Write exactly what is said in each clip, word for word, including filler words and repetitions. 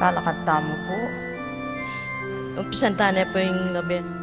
Talakad tamu pu. Umpisan tane pu ing nobena.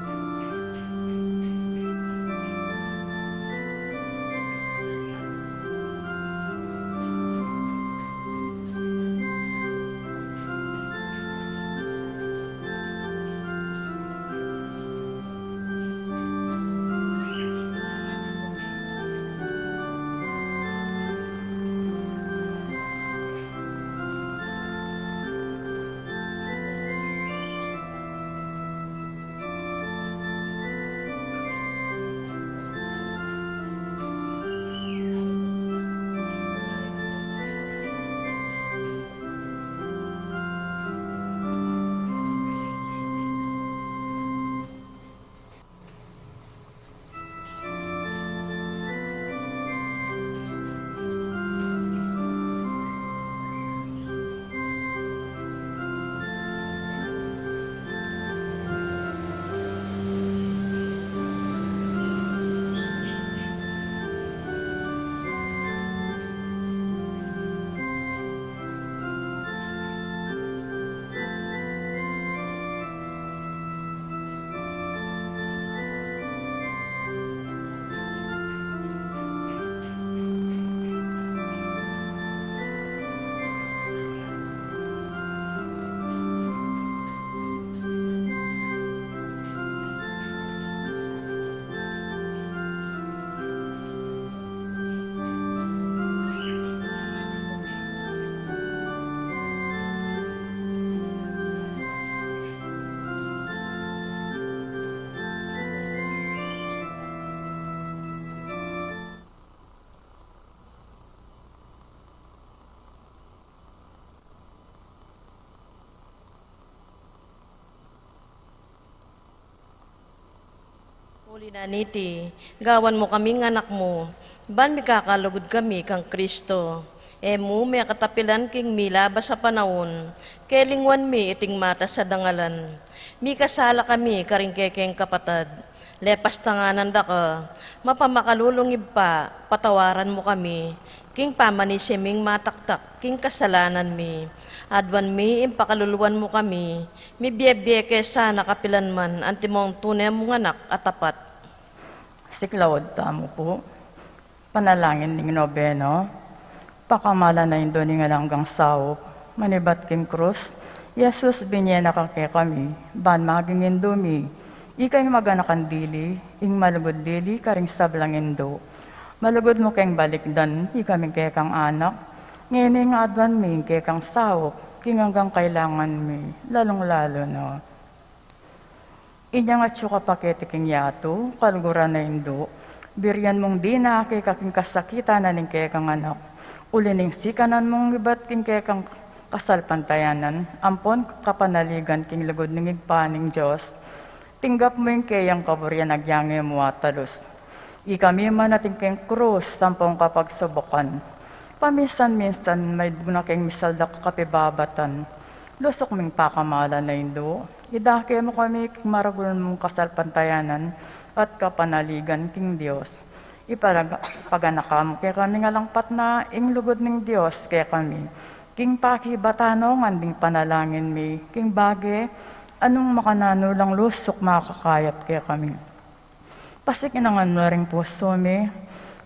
Uli na niti, gawan mu kaming anak mu, ban mikakalugud kami kang Kristo. E mu mekatapilan king milabas a panaun, kelingwan mi iting matas a dangalan. Mikasala kami karing kekeng kapatad, lepas tanganan da ka, mapamakalulung Ibpa, patawaran mu kami, king pamanisi ming mataktak king kasalanan mi. Aduan mi ing pakaluluan mu kami, mibiebie ke sana kapilan man antimong tune mung anak a tapat. Siklaud tamu pu. Panalangin ning nobena. Pakamalan a Indu ning alang anggang saup, manibat king krus, Jesus, binie na ka kekami, ban maging Indu mi. Ika ing maganakan dili, ing malugud dili karing sablang indu. Malugud mu keng balikdan, ikaming kekang anak, ngeni ing aduan mi ing kekang saup, king anggang kailangan mi, lalung-lalu na inyang atyu ka pa keti king yatu, kaluguran a Indu, birian mung dina keka king kasakitan na ning kekang anak. Uli ning sikanan mung ibat king kekang kasalpantayanan, ampon kapanaligan king lugud ning Ibpa ning Dios. Tinggap mu ing keyang kaburian agyang e mu atalus. Ikami man atin keng krus, ampong kapagsubukan. Paminsan-minsan, maibug na keng misaldak a kapibabatan. Lusuk ming pakamalan a Indu, idake mu kami king maragul mung kasalpantayanan at kapanaligan king Dios. Iparaga-, paganaka mu kekami ngan alang patna ing lugud ning Dios kekami. King pakibatan no ngan ding panalangin mi, king bage, anung makananu lang lusuk makakayap kekami. Pasikinangan mu la ring pusu mi,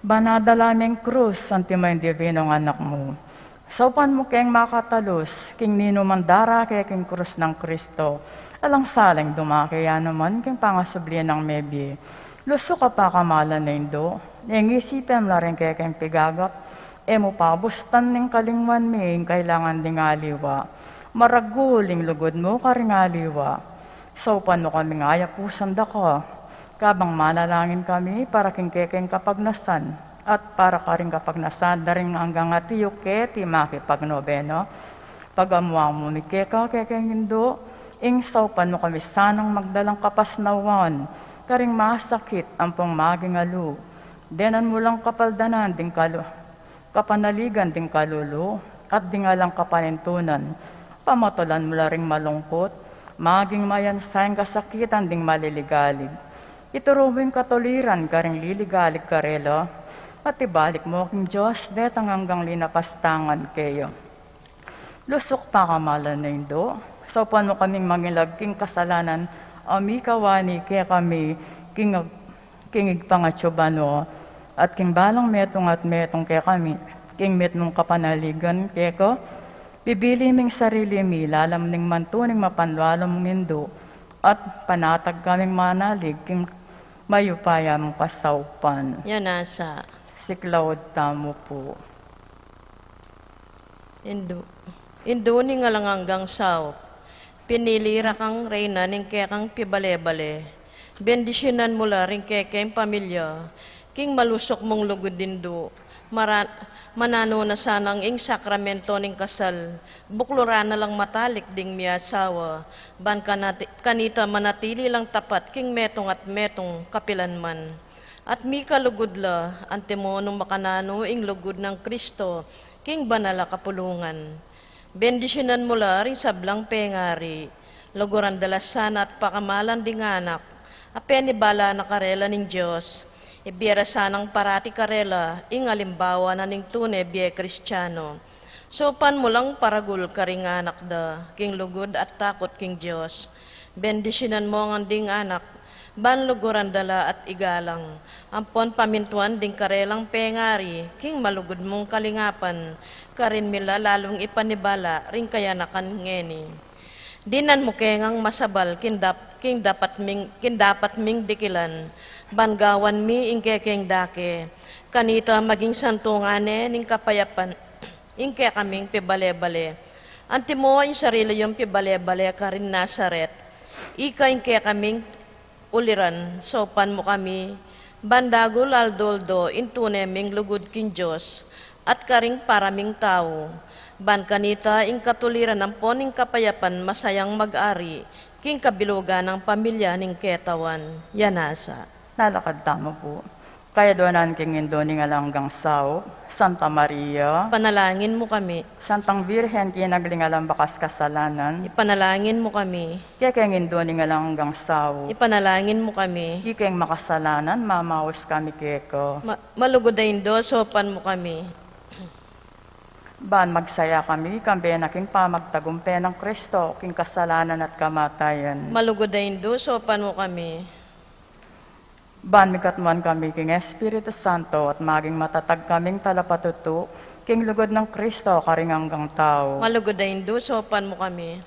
ban adala ming krus, anti maying divinong anak mu. Saupan mu keng makatalus, king ninuman darake king krus nang Kristo. Alang salang dumake ya naman, king pangasubli nang mebie. Lusuk a pakamalan a Indu, neng isipan mu la ring kekeng pigagap, e mu pabustan ning kalingwan mi, ing kailangan ding aliwa. Maragul ing lugud mu karing aliwa. Saupan mu kaming ayapusan da ka, kabang manalangin kami para king kekeng kapagnasan, at para karing kapagnasan da ring anggang atiu keti makipagnobena. Pagamuan mu mi keka kekeng Indu, ing saupan mu kami sanang magdalang kapasnawan, karing masakit ampong maging alu. Denan mu lang kapaldanan ding kalu-, kapanaligan ding kalulu, at ding alang kapanintunan. Pamatulan mu la ring malungkut, maging mayansa ing kasakitan ding maliligalig. Ituru mu ing katuliran karing liligalig karela, at ibalik mu king Dios detang anggang linapastangan keya. Lusuk pakamalan a Indu, saupan mu kaming mangilag king kasalanan a mikawani kekami king ag-, king Ibpang atsu banua, at king balang metung at metung kekami king mitmung kapanaligan keka, bibili ming sarili mi lalam ning mantuning mapanlwalu mung Indu, at panatag kaming manalig king mayupaya mung kasaupan. Ya nasa. Siklaud tamu pu. Indu, Indu ning alang anggang saup, pinili ra kang reyna ning kekang pibale-bale. Bendisyunan mu la ring kekeng pamilya king malusuk mung lugud, Indu. Mara-, mananu na sanang ing sakramento ning kasal, bukluran na lang matalik ding miasawa, ban kanati-, kanita manatili lang tapat king metung at metung kapilanman. At mikalugud la, antimo nung makananu ing lugud nang Kristo king banal a kapulungan. Bendisyunan mu la ring sablang pengari, luguran da la sana at pakamalan ding anak a penibala na karela ning Dios. Ibie ra sanang parati karela ing alimbawa na ning tune bie Kristiano. Saupan mu lang paragul karing anak da king lugud at takut king Dios. Bendisyunan mu ngan ding anak, ban luguran da la at igalang, ampon pamintuan ding karelang pengari king malugud mung kalingapan, karin mi la lalung ipanibala ring kayanakan ngeni. Dinan mu ke ngang masabal king dap-, king dapat ming, king dapat ming dikilan, ban gawan mi ing kekeng dake, kanita maging santungan ne ning kapayapan ing kekaming pibale-bale. Antimo ing sarili yung pibale-bale karin Nazaret, ika ing kekaming uliran, saupan mu kami, ban dagul aldo-aldo ing tune ming lugud king Dios, at karing para ming tau, ban kanita ing katuliran ampon ing kapayapan masayang mag-ari king kabilugan nang pamilya ning ketawan. Ya nasa. Lalakad tamu pu. Kayadwanan king Indu ning alang anggang saup, Santa Maria. Ipanalangin mu kami. Santang Birhen, kinagli ning alang bakas kasalanan. Ipanalangin mu kami. Kekeng Indu ning alang anggang saup. Ipanalangin mu kami. Ikeng makasalanan, mamaus kami keka. Ma-, malugud a Indu, saupan mu kami. Ban magsaya kami, kambe na king pamagtagumpe nang Kristo, king kasalanan at kamatayan. Malugud a Indu, saupan mu kami. Ban mikatmuan kami king Espiritu Santo, at maging matatag kaming talapatutu, king lugud nang Kristo, karing anggang tau. Malugud a Indu, saupan mu kami.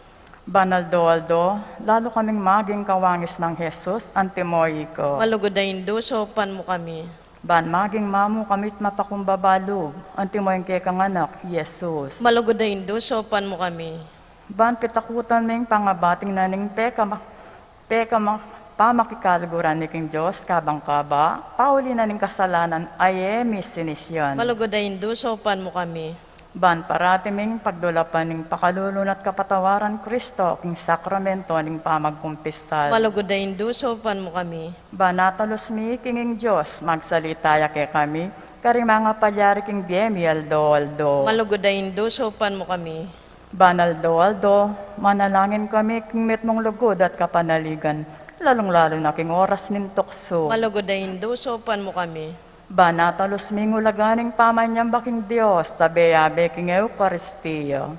Ban aldo-aldo, lalu kaming maging kawangis nang Jesus, antimo ika. Malugud a Indu, saupan mu kami. Ban maging mamu kami't mapakumbaba lub, antimo ing kekang anak, Jesus. Malugud a Indu, saupan mu kami. Ban pitakutan ming pangabating na ning pekama-, pekama-, pamakikaluguran mi king Dios, kabang kaba, pauli na ning kasalanan a e mi sinisyan. Malugud a Indu, saupan mu kami. Ban parati ming pagdulapan ning pakalulu na't kapatawaran Kristo, king sakramento ning pamagkumpisal. Malugud a Indu, saupan mu kami. Ban atalus mi king ing Dios, magsalita ya kekami, karing mangapalyari king bie mi aldo-aldo. Malugud a Indu, saupan mu kami. Ban aldo-aldo, manalangin kami king mitmung lugud at kapanaligan, lalung-lalu na king oras ning tuksu. Malugud a Indu, saupan mu kami. Ban atalus ming ulaga ning pamanyamba king Dios, abe-abe king Eukaristia.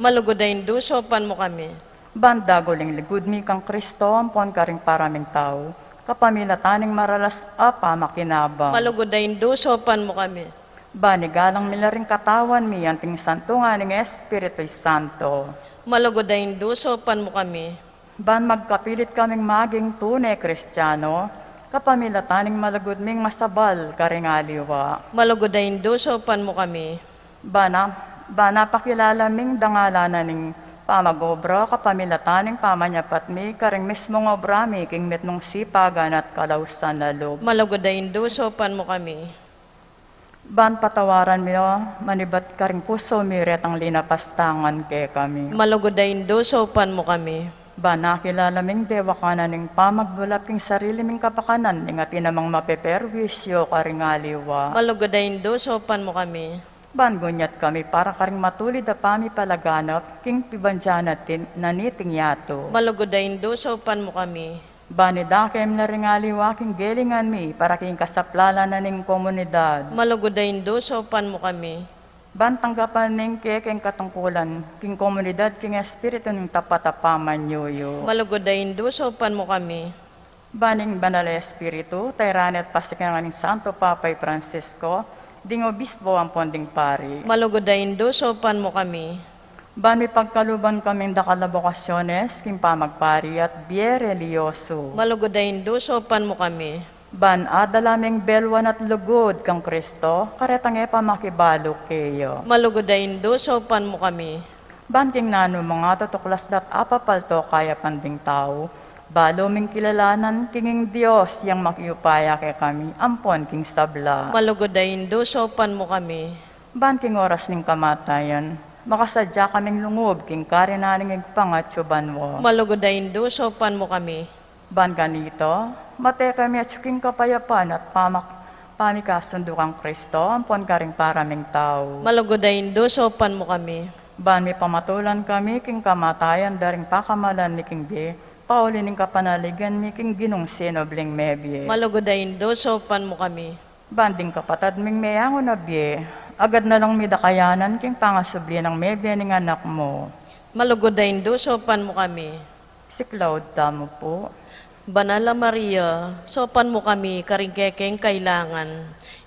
Malugud a Indu, saupan mu kami. Ban dagul ing lugud mi kang Kristo, ampon karing para ming tau, kapamilatan ning maralas a pamakinabang. Malugud a Indu, saupan mu kami. Ban igalang mi la ring katawan mi, anting santungan ning Espiritu Santo. Malugud a Indu, saupan mu kami. Ban magkapilit kaming maging tune Kristiano, kapamilatan ning malugud ming masabal karing aliwa. Malugud a Indu, saupan mu kami. Ban a-, ban apakilala ming dangalan na ning pamag-obra, kapamilatan ning pamanyapat mi karing mismung obra mi king mitmung sipagan at kalausan a lub. Malugud a Indu, saupan mu kami. Ban patawaran mi, o, manibat karing pusu mi retang linapastangan kekami. Malugud a Indu, saupan mu kami. Ban akilala ming dewakan na ning pamagbulap king sarili ming kapakanan, ning atin namang mapeperwisyu karing aliwa. Malugud a Indu, saupan mu kami. Ban gunyat kami para karing matulid a pamipalaganap king pibandian na tin-, na niting yatu. Malugud a Indu, saupan mu kami. Ban idake mi la ring aliwa king gelingan mi para king kasaplalan na ning komunidad. Malugud a Indu, saupan mu kami. Ban tanggapan ning kekeng katungkulan king komunidad king espiritu ning tapat a pamanyuyu. Malugud a Indu, saupan mu kami. Ban ing Banal a Espiritu, tayran at pasikan ning Santo Papa i Francisco, ding obispo ampon ding pari. Malugud a Indu, saupan mu kami. Ban mipagkaluban kaming dakal a bokasyones king pamagpari at bie relihiyosu. Malugud a Indu, saupan mu kami. Ban adala ming beluan at lugud kang Kristo, karetang e pa makibalu keya. Malugud a Indu, saupan mu kami. Ban king nanu mang atutuklas dat apapalto kayapan ding tau, balu ming kilalanan king ing Dios yang makiupaya kekami ampon king sabla. Malugud a Indu, saupan mu kami. Ban king oras ning kamatayan, makasadya kaming lungub king karinan ning Ibpang atyu banua. Malugud a Indu, saupan mu kami. Ban kanita, mate kami atyu king kapayapan at pamak-, pamikasundu kang Kristo ampon karing para ming tau. Malugud a Indu, saupan mu kami. Ban mipamatulan kami king kamatayan da ring pakamalan mi king bie, pauli ning kapanaligan mi king Ginung sinubling mebie. Malugud a Indu, saupan mu kami. Ban ding kapatad ming meyangu na bie, agad na lang mi da kayanan king pangasubli nang mebie ning Anak mu. Malugud a Indu, saupan mu kami. Siklaud tamu pu. Banal a Maria, saupan mu kami karing kekeng kailangan.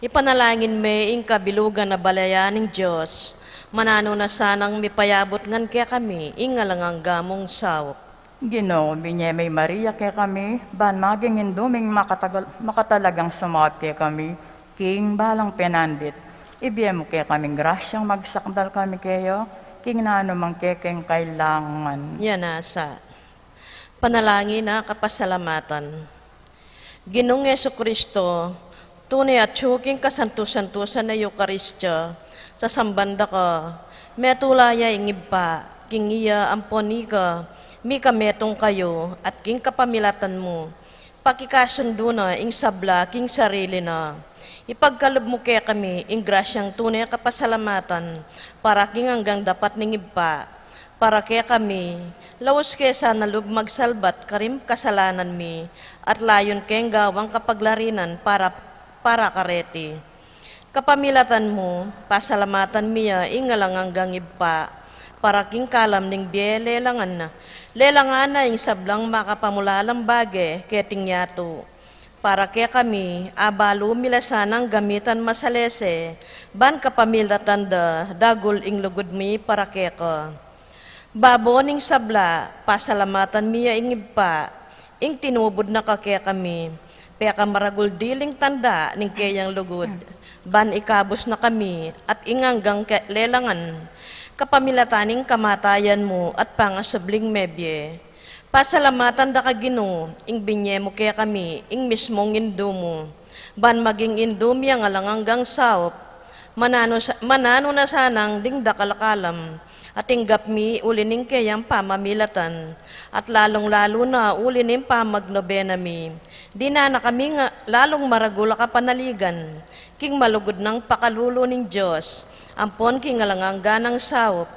Ipanalangin me ing kabilugan a balayan ning Dios. Mananu na sanang mipayabut ngan kekami ing alang angga mung saup. Ginu, binye me i Maria kekami, ban maging indu ming makatagal-, makatalagang sumaup kekami king balang penandit. Ibie mu kekaming grasyang magsakdal kami keya king nanu mang kekeng kailangan. Yan nasa. Panalangin a kapasalamatan. Ginung Jesucristo, tune atyu king kasantu-santusan a Eukaristia, sasamban da ka, metula ya ing Ibpa, king iya ampon ika, mikametung kayu, at king kapamilatan mu, pakikasundu na ing sabla king sarili na. Ipagkalub mu kekami ing grasyang tune kapasalamatan, para king anggang dapat ning Ibpa, para kekami, laus ke sana lub magsalbat karing kasalanan mi, at layun keng gawang kapaglarinan para, para kareti. Kapamilatan mu, pasalamatan mi ya ing alang anggang Ibpa, para king kalam ning bie lelangan na, lelangan na ing sablang makapamulalang bage keting yatu. Para kekami, abalu mi la sanang gamitan masalese, ban kapamilatan da, dagul ing lugud mi para keka. Babo ning sabla, pasalamatan mi ya ing Ibpa, ing tinubud na ka kekami, pekamaragul diling tanda ning keyang lugud, ban ikabus na kami, at ing anggang ke-, lelangan, kapamilatan ning kamatayan mu at pangasubling mebie. Pasalamatan da ka Ginu, ing binye mu kekami, ing mismung indu mu. Ban maging indu mi ing alang anggang saup, mananu sa-, mananu na sanang ding dakal a kalam, a tinggap mi uli ning keyang pamamilatan, at lalung-lalu na uli ning pamagnobena mi. Dinan na kami nga lalung maragul a kapanaligan, king malugud nang pakalulu ning Dios, ampon king alang angga nang saup,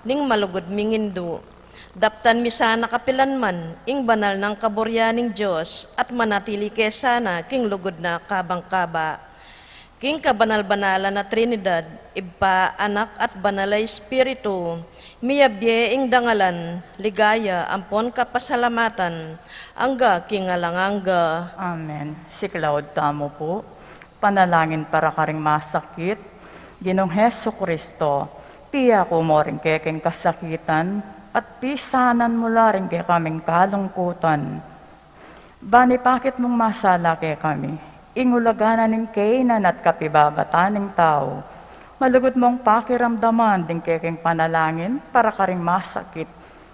ning malugud ming indu. Daptan mi sana kapilan man, ing banal nang kaburian ning Dios, at manatili ke sana, king lugud na kabang-kaba. King kabanal-banalan a Trinidad, Ibpa, Anak, at Banal a Espiritu, miyabie ing dangalan, ligaya, ampon kapasalamatan, angga king alang angga. Amen. Siklaud tamu pu. Panalangin para karing masakit. Ginung Jesucristo, piyaku mu ring kekeng kasakitan, at pisanan mu la ring kekaming kalungkutan. Ban ipakit mung masala kekami ing ulaga na ning kainan at kapibabatan ning tau. Malugud mung pakiramdaman ding kekeng panalangin para karing masakit.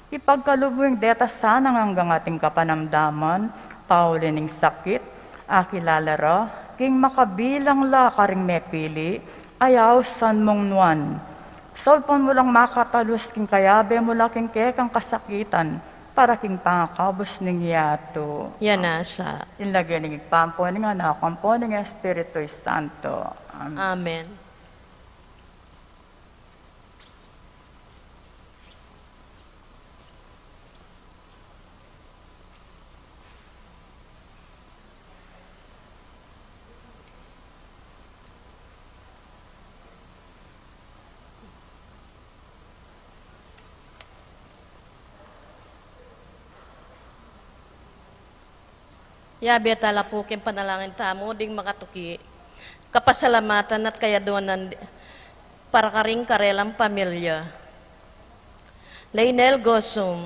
Ipagkalub mu ing deta sanang anggang ating kapanamdaman, pauli ning sakit, akilala ra, king makabilang la karing mepili, ay ausan mung nuan. Saupan mu lang makatalus king kayabe mu la king kekang kasakitan, para king pangakabus ning yatu. Yan nasa. Ing lagyu ning Ibpa, ampon ning Anak, ampon ning Espiritu Santo. Amen. Amen. Yabe tala pu king panalangin tamu ding makatuki, kapasalamatan at kayaduanan para karing karelang pamilya. Leynel Gosum,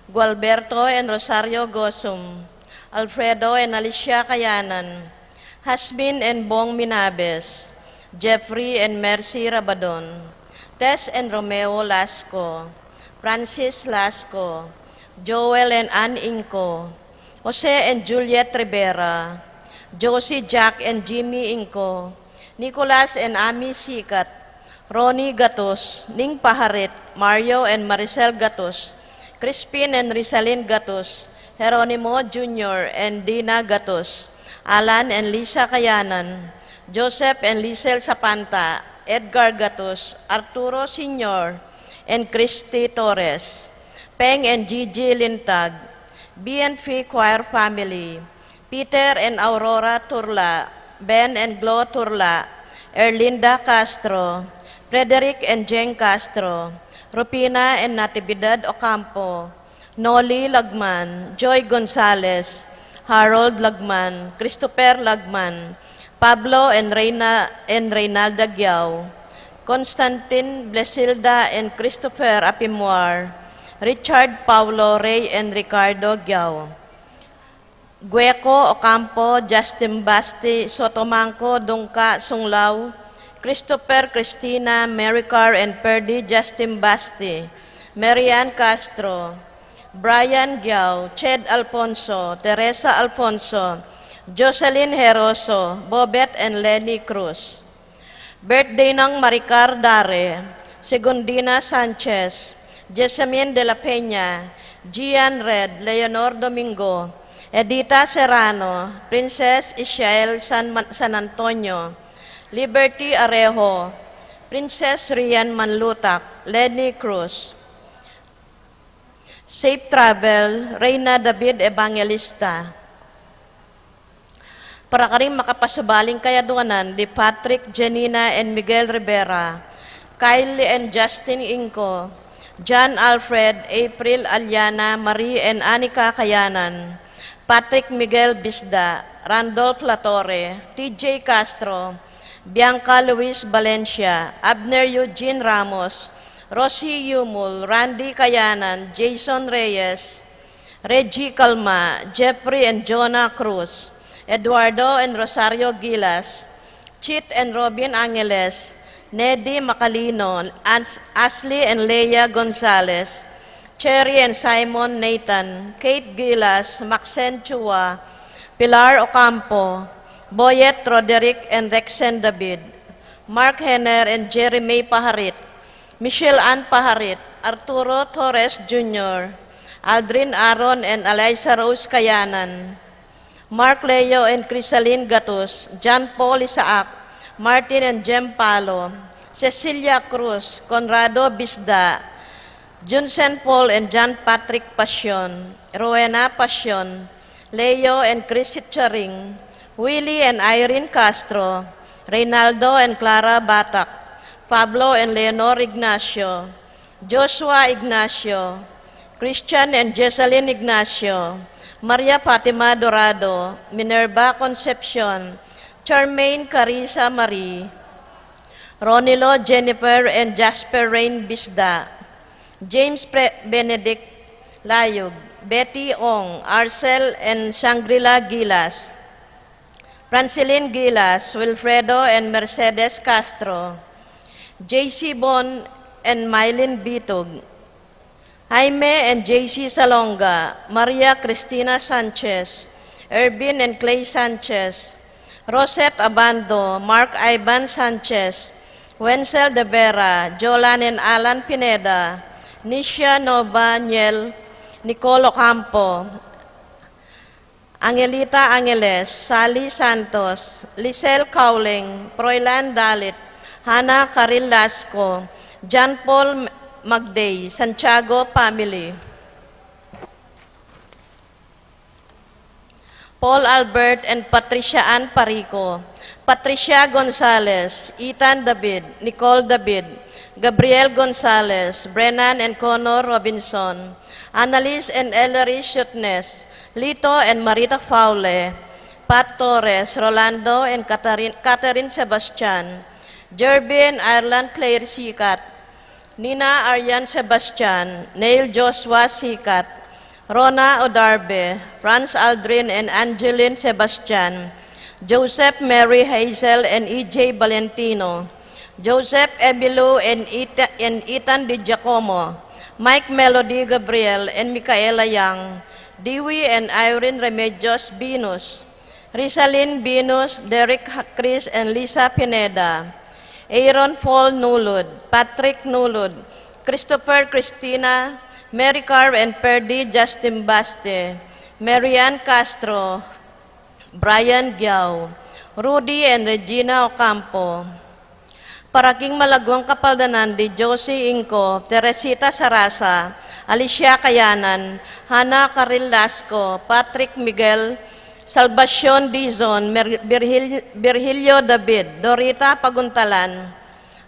Gualberto and Rosario Gosum, Alfredo and Alicia Kayanan, Hasmin and Bong Minabes, Jeffrey and Mercy Rabadon, Tess and Romeo Lasco, Francis Lasco, Joel and Ann Ingco, Jose and Juliet Rivera, Josie, Jack and Jimmy Ingco, Nicolas and Ami Sikat, Ronnie Gatus, Ning Paharit, Mario and Maricel Gatus, Crispin and Rizalin Gatus, Jeronimo Junior and Dina Gatus, Alan and Lisa Kayanan, Joseph and Lisel Sapanta, Edgar Gatus, Arturo Senior and Christy Torres, Peng and Gigi Lintag, B and P Choir Family, Peter and Aurora Turla, Ben and Glo Turla, Erlinda Castro, Frederick and Jeng Castro, Rufina and Natividad Ocampo, Noli Lagman, Joy Gonzales, Harold Lagman, Christopher Lagman, Pablo and Reina and Reynalda Giao, Constantine, Blesilda and Christopher Apimuar, Richard, Paulo, Rey and Ricardo Giao, Gueco, Ocampo, Justin Basti, Sotomanco, Dungca, Sunglau, Christopher, Christina, Maricar and Perdi, Justin Basti, Marian Castro, Brian Giao, Ched Alfonso, Teresa Alfonso, Jocelyn Heroso, Bobet and Lenny Cruz. Birthday nang Maricar Dare, Segundina Sanchez, Jessamine de la Peña, Gian Red, Leonor Domingo, Edita Serrano, Princess Ishael San, San Antonio, Liberty Arejo, Princess Rian Manlutak, Lenny Cruz. Safe travel, Reyna David Evangelista. Para karing makapasubaling kayaduanan di Patrick, Janina and Miguel Rivera, Kyle and Justin Ingco, John Alfred, April, Aliana, Marie and Anika Kayanan, Patrick Miguel Bisda, Randolph Latorre, T J Castro, Bianca Luis Valencia, Abner Eugene Ramos, Rosie Yumul, Randy Kayanan, Jason Reyes, Reggie Calma, Jeffrey and Jonah Cruz, Eduardo and Rosario Gilas, Chit and Robin Angeles, Nedi Macalino, Ans-, Ashley and Leia Gonzalez, Cherry and Simon Nathan, Kate Gilas, Maxen Chua, Pilar Ocampo, Boyet Roderick and Rexen David, Mark Henner and Jeremy Paharit, Michelle Ann Paharit, Arturo Torres Junior, Aldrin Aaron and Eliza Rose Kayanan, Mark Leo and Crisalin Gatus, John Paul Isaac, Martin and Jem Palo, Cecilia Cruz, Conrado Bisda, Junsen Paul and John Patrick Pasion, Rowena Pasion, Leo and Chris Charing, Willie and Irene Castro, Reynaldo and Clara Batak, Pablo and Leonor Ignacio, Joshua Ignacio, Christian and Jessalyn Ignacio, Maria Fatima Dorado, Minerva Concepcion, Charmaine Carissa Marie, Ronilo Jennifer and Jasper Rain Bisda, James Pre-, Benedict Layug, Betty Ong, Arcel and Shangri-La Gilas, Francilin Gilas, Wilfredo and Mercedes Castro, J C Bon and Mylene Bitug, Jaime and J C Salonga, Maria Cristina Sanchez, Ervin and Clay Sanchez, Rosette Abando, Mark Ivan Sanchez, Wenzel De Vera, Jolan and Alan Pineda, Nisha Nova Niel, Nicole Ocampo, Angelita Angeles, Sally Santos, Lisel Cowling, Froilan Dalit, Hannah Caril Lasco, John Paul Magday, Santiago family. Paul Albert and Patricia Ann Parico, Patricia Gonzalez, Ethan David, Nicole David, Gabriel Gonzalez, Brennan and Connor Robinson, Annalise and Ellery Shutnes, Lito and Marita Faule, Pat Torres, Rolando and Catherine, Catherine Sebastian, Jerby and Ireland Claire Sikat, Nina Arian Sebastian, Neil Joshua Sikat, Rona Odarbe, Franz Aldrin and Angeline Sebastian, Joseph Mary Hazel and E J Valentino, Joseph Emilu and Eta-, and Ethan Di Giacomo, Mike Melody Gabriel and Micaela Yang, Dewey and Irene Remedios Binus, Rizalin Binus, Derek Chris and Lisa Pineda, Aaron Paul Nulud, Patrick Nulud, Christopher Christina, Mary Carr and Perdi Justin Baste, Marian Castro, Brian Giao, Rudy and Regina Ocampo. Para king malaguang kapaldanan di Josie Inco, Teresita Sarasa, Alicia Kayanan, Hannah Caril Lasco, Patrick Miguel, Salvacion Dizon, Mer-, Virgil-, Virgilio David, Dorita Paguntalan,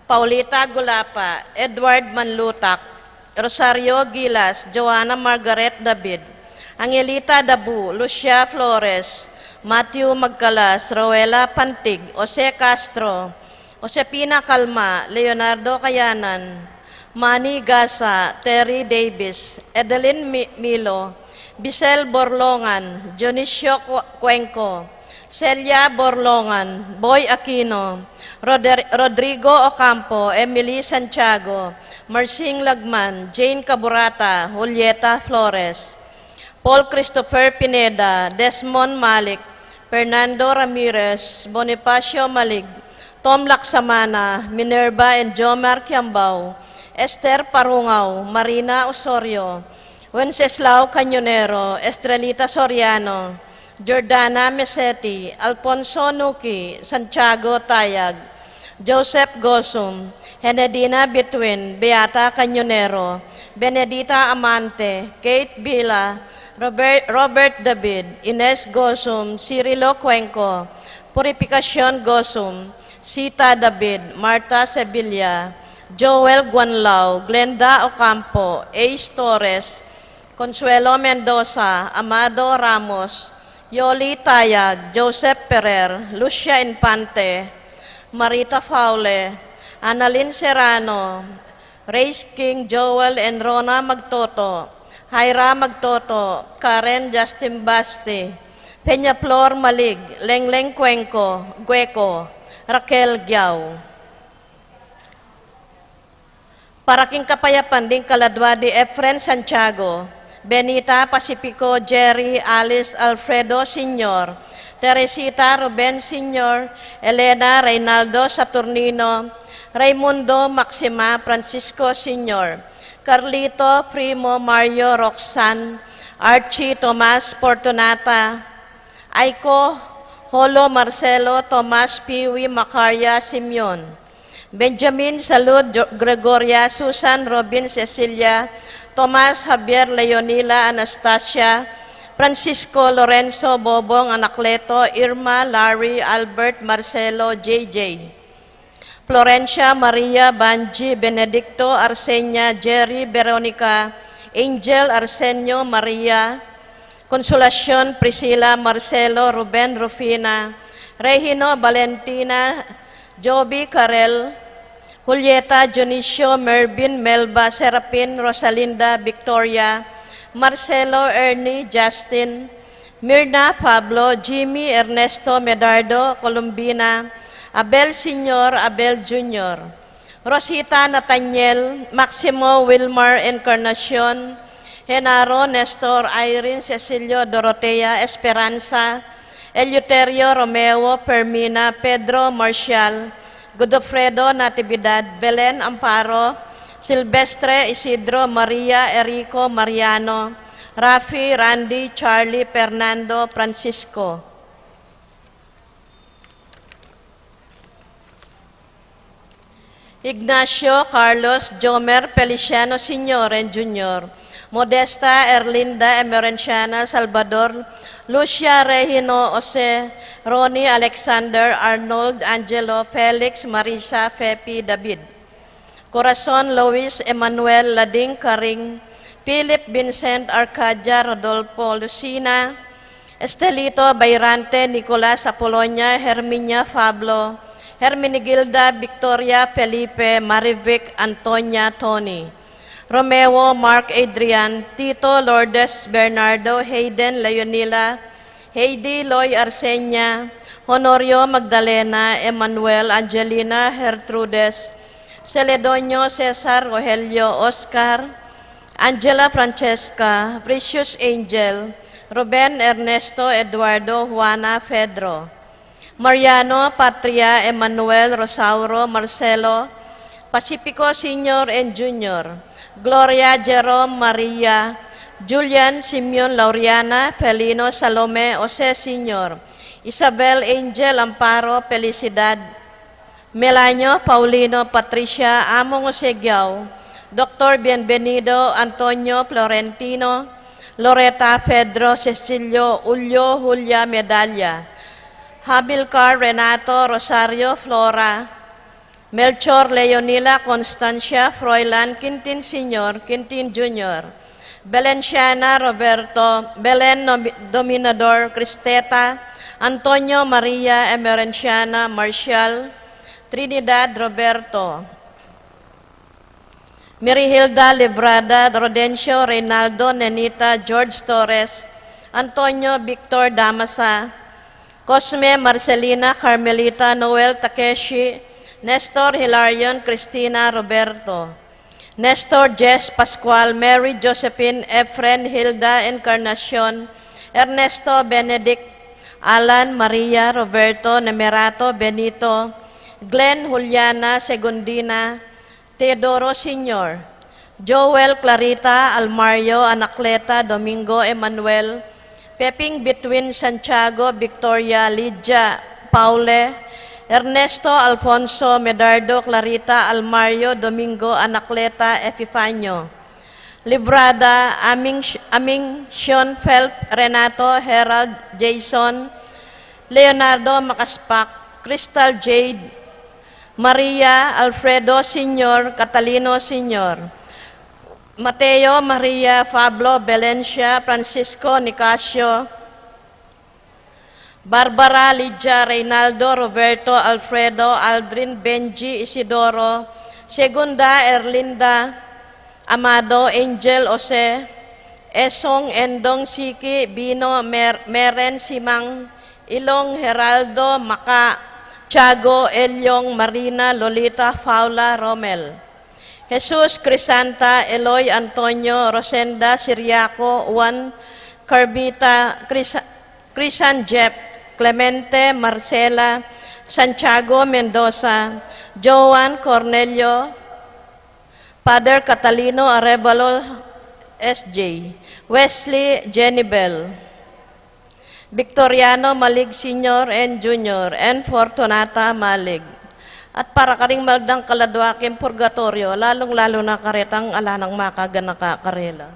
Paulita Gulapa, Edward Manlutak, Rosario Gilas, Joanna Margaret David, Angelita Dabu, Lucia Flores, Matthew Magcalas, Roela Pantig, Jose Castro, Josepina Calma, Leonardo Kayanan, Manny Gasa, Terry Davis, Edelyn Mi-, Milo, Bisel Borlongan, Dionisio Cu-, Cuenco, Celia Borlongan, Boy Aquino, Roder-, Rodrigo Ocampo, Emily Santiago, Marsing Lagman, Jane Caburata, Julieta Flores, Paul Christopher Pineda, Desmond Malik, Fernando Ramirez, Bonifacio Malig, Tom Laksamana, Minerva and Jomar Kiambao, Esther Parungao, Marina Osorio, Wenceslao Cañonero, Estrelita Soriano, Jordana Meseti, Alfonso Nuki, Santiago Tayag, Joseph Gosum, Henedina Bitwin, Beata Cañonero, Benedita Amante, Kate Bila, Robert, Robert David, Ines Gosum, Cirilo Cuenco, Purificacion Gosum, Sita David, Martha Sevilla, Joel Guanlao, Glenda Ocampo, Ace Torres, Consuelo Mendoza, Amado Ramos, Yoli Tayag, Joseph Ferrer, Lucia Infante, Marita Faule, Annalyn Serrano, Race King, Joel and Rona Magtoto, Hyra Magtoto, Karen Justin Basti, Peña Flor Malig, Lengleng Cuenco, Gueco, Raquel Giao. Para king kapayapan ding kaladua di Efren Santiago, Benita Pacifico, Jerry, Alice, Alfredo Senior, Teresita Ruben Senior, Elena Reynaldo Saturnino, Raimundo Maxima Francisco Senior, Carlito, Primo, Mario, Roxanne, Archie, Tomas, Fortunata, Aiko, Holo, Marcelo, Tomas, Piwi, Macaria, Simeon, Benjamin, Salud, Jo-, Gregoria, Susan, Robin, Cecilia, Tomas, Javier, Leonila, Anastasia, Francisco, Lorenzo, Bobong, Anacleto, Irma, Larry, Albert, Marcelo, J J, Florencia, Maria, Banji, Benedicto, Arsenia, Jerry, Veronica, Angel, Arsenio, Maria, Consolacion, Priscila, Marcelo, Ruben, Rufina, Regino, Valentina, Joby, Karel, Julieta, Dionisio, Mervin, Melba, Serapin, Rosalinda, Victoria, Marcelo, Ernie, Justin, Mirna, Pablo, Jimmy, Ernesto, Medardo, Columbina, Abel Senior, Abel Junior, Rosita, Nathaniel, Maximo, Wilmar, Encarnacion, Genaro, Nestor, Irene, Cecilio, Dorotea, Esperanza, Eleuterio, Romeo, Fermina, Pedro, Marcial, Godofredo, Natividad, Belen, Amparo, Silvestre, Isidro, Maria, Erico, Mariano, Rafi, Randy, Charlie, Fernando, Francisco. Ignacio Carlos Jomer Feliciano Senior and Junior, Modesta Erlinda Emerenciana Salvador, Lucia Regino Jose, Ronnie Alexander Arnold Angelo Felix Marisa Fepi David, Corazon Luis Emmanuel Lading Karing, Philip Vincent Arcadia Rodolfo Lucina, Estelito Bayrante Nicolas Apolonia Herminia Pablo, Herminigilda Victoria Felipe Marivic Antonia Tony, Romeo Mark Adrian, Tito Lourdes Bernardo Hayden Leonila, Heidi Loy Arsenia, Honorio Magdalena Emmanuel Angelina Gertrudes, Celedonio Cesar Rogelio Oscar, Angela Francesca, Precious Angel, Ruben Ernesto Eduardo Juana Pedro, Mariano Patria Emmanuel Rosauro Marcelo, Pacifico Senior and Junior, Gloria Jerome Maria, Julian Simeon Lauriana Felino Salome Jose Senior, Isabel Angel Amparo Felicidad, Melanio Paulino Patricia Among Osegiao, Doctor Bienvenido Antonio Florentino, Loreta Pedro Cecilio Julio Julia Medalla, Hamilcar Renato Rosario Flora, Melchor Leonila Constancia Froilan Quintin Senior, Quintin Junior, Belenciana Roberto, Belen Nomi-, Dominador Cristeta, Antonio Maria Emerenciana Marcial, Trinidad Roberto, Mirihilda Librada, Rodencio Reynaldo Nenita, George Torres, Antonio Victor Damasa, Cosme Marcelina Carmelita Noel Takeshi, Nestor Hilarion Cristina Roberto, Nestor Jess Pascual, Mary Josephine Efren Hilda Encarnacion, Ernesto Benedict, Alan Maria Roberto Nemerato Benito, Glenn Juliana Segundina, Teodoro Senior, Joel Clarita Almario Anacleta Domingo Emmanuel, Peping Between Santiago Victoria Lydia Paule, Ernesto Alfonso Medardo Clarita Almario Domingo Anacleta Epifanio, Librada Aming, Aming Sean Phelps Renato Herald Jason, Leonardo Makaspak, Crystal Jade, Maria Alfredo Senior, Catalino Senior, Mateo Maria Pablo Valencia, Francisco Nicasio, Barbara Lydia Reynaldo Roberto Alfredo Aldrin Benji Isidoro, Segunda Erlinda Amado Angel Jose, Esong Endong Siki Bino Mer-, Meren Simang Ilong Heraldo Maka, Tiago Elyong Marina Lolita Paula Romel, Jesus Crisanta Eloy Antonio Rosenda Siriaco Juan Carmita Crisa-, Crisan Jeff Clemente Marcela Santiago Mendoza Joan Cornelio Father Catalino Arevalo S J, Wesley Jenibel, Victoriano Malig Senior and Junior, and Fortunata Malig. At para karing maldang kaladwa king purgatoryo, lalung-lalu na karetang ala nang makaganaka karela.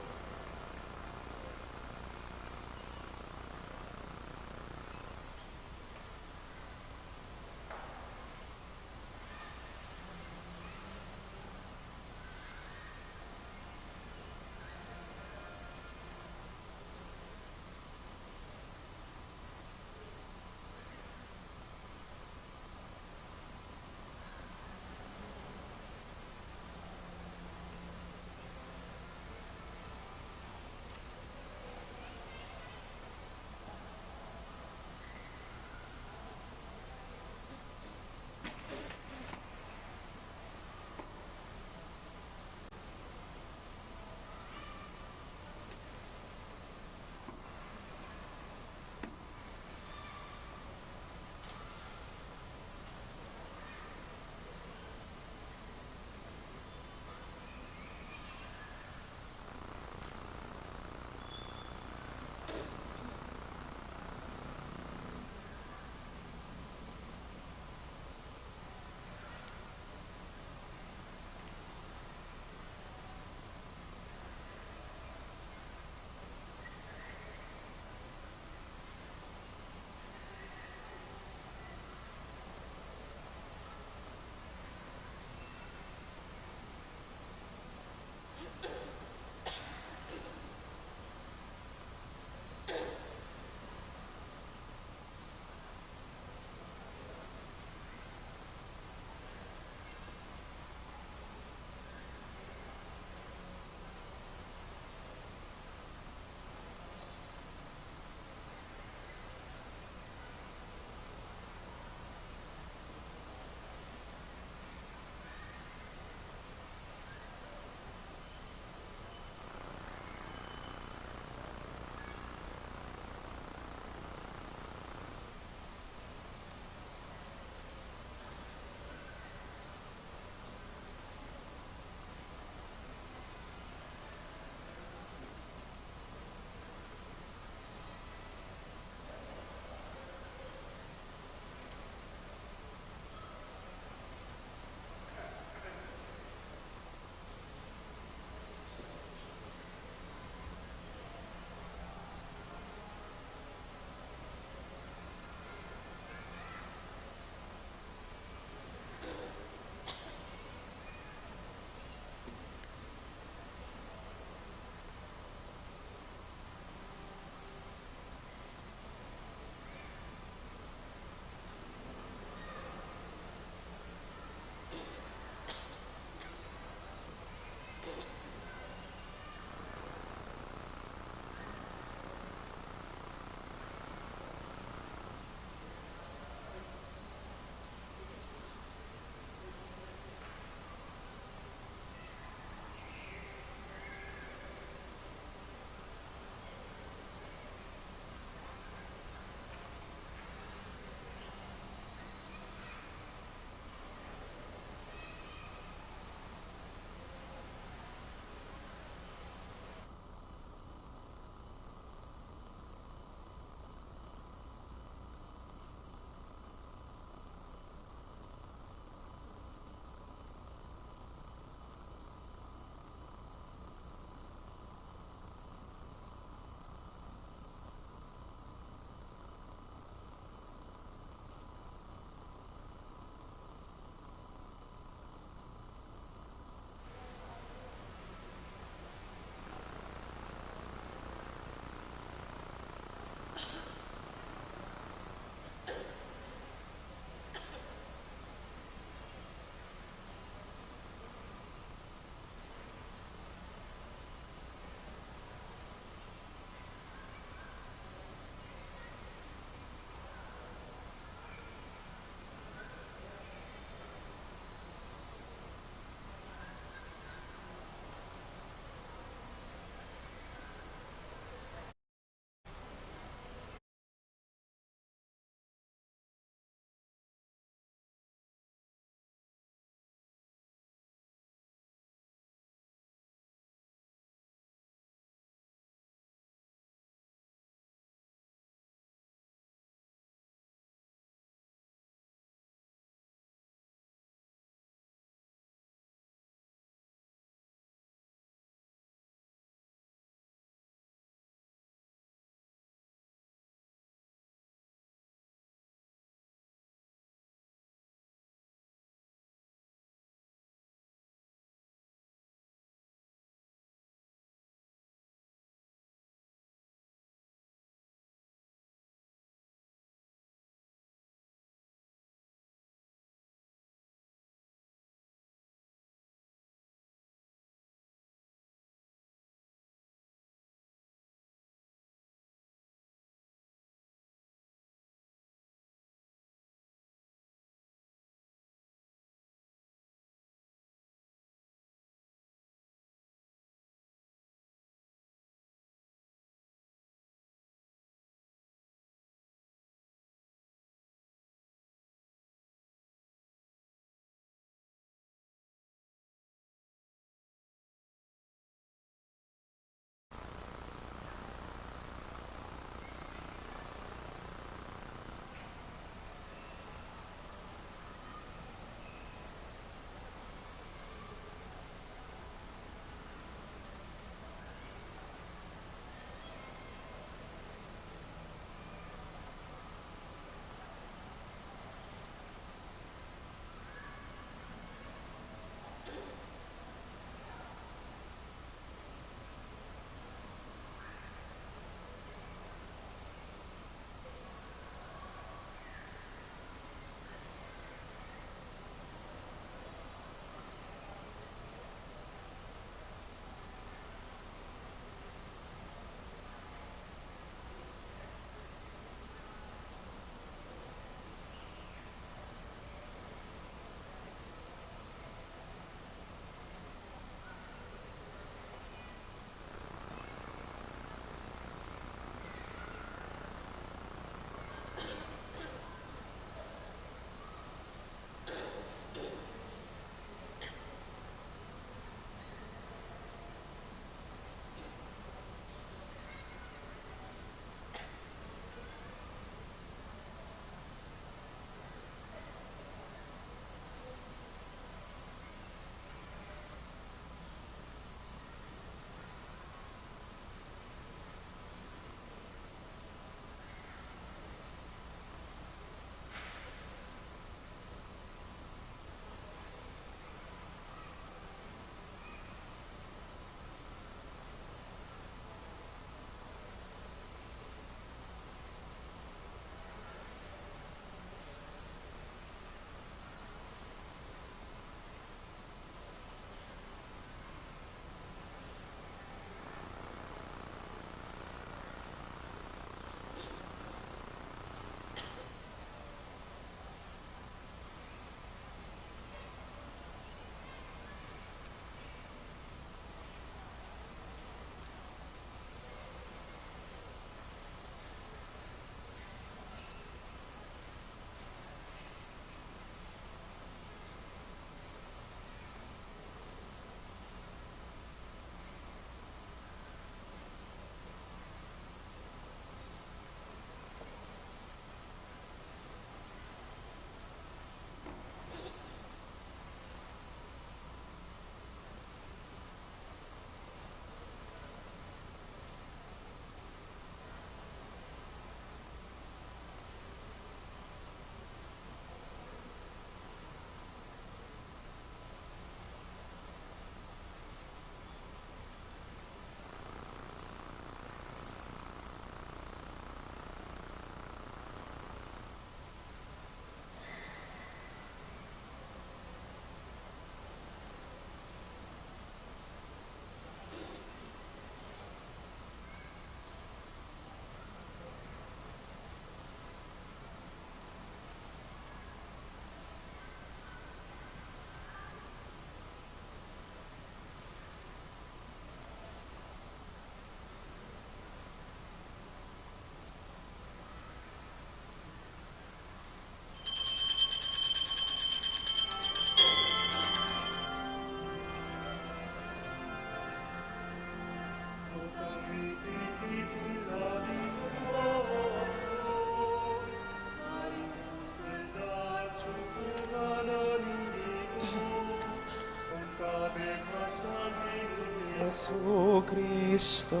Jesucristo.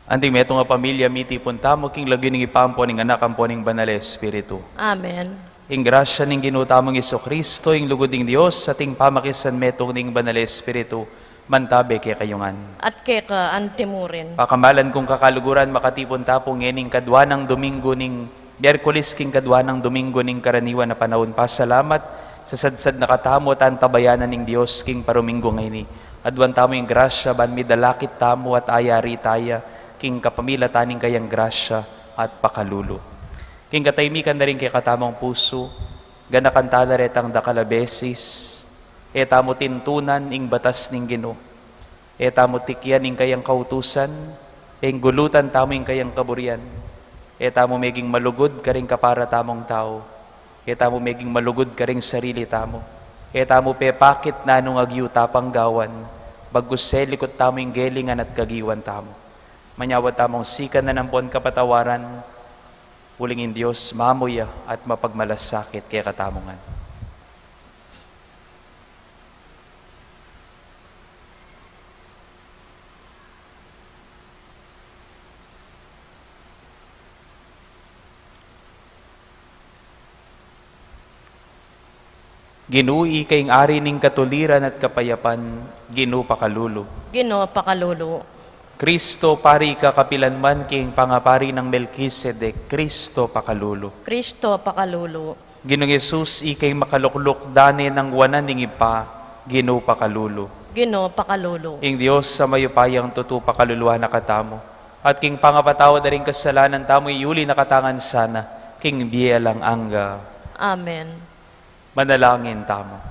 Anting metung a pamilya, mitipun tamu king lagyu ning Ibpa, ampo ning Anak, ampo ning Banal a Espiritu. Amen. Ing grasya ning Ginu tamung Jesucristo, ing lugud ning Dios, at ing pamakisanmetung ning Banal a Espiritu, mantabe kekayu ngan. At keka anti murin. Pakamalan kung kakaluguran, makatipun ta pu ngening kadwa nang Domingo ning Miyerkules king kadwa nang Domingo ning karaniwan a panaun. Pasalamat sa sadsad na katamu at antabayanan ning Dios king paruminggu ngeni. Aduan tamu ing grasya ban midalakit tamu at ayari taya king kapamilatan ning kayang grasya at pakalulu. King katahimikan da ring kekatamung pusu, ganakan tala retang dakal a beses, e tamu tintunan ing batas ning Ginu. E tamu tikian ing kayang kautusan, e ing gulutan tamu ing kayang kaburian. E tamu meging malugud karing kapara tamung tau. E tamu meging malugud karing sarili tamu. E tamu pepakit nanung agyu ta pang gawan, bagkus selikut tamu ing gelingan at kagiwan tamu. Manyawad tamung sikanan ampon kapatawaran, uling ing Dios mamuya at mapagmalasakit kekatamu ngan. Ginu, ika ing ari ning katuliran at kapayapan, Ginu pakalulu. Ginu pakalulu. Kristo, pari ka kapilanman king pangapari nang Melkisedek, Kristo pakalulu. Kristo pakalulu. Ginung Jesus, ika ing makalukluk dane nang wanan ning Ibpa, Ginu pakalulu. Ginu pakalulu. Ing Dios a mayupayang tutu pakaluluan na katamu, at king pangapatawad da ring kasalanan tamu, iyuli na katamu ngan sana king bie alang angga. Amen. Manalangin tamu.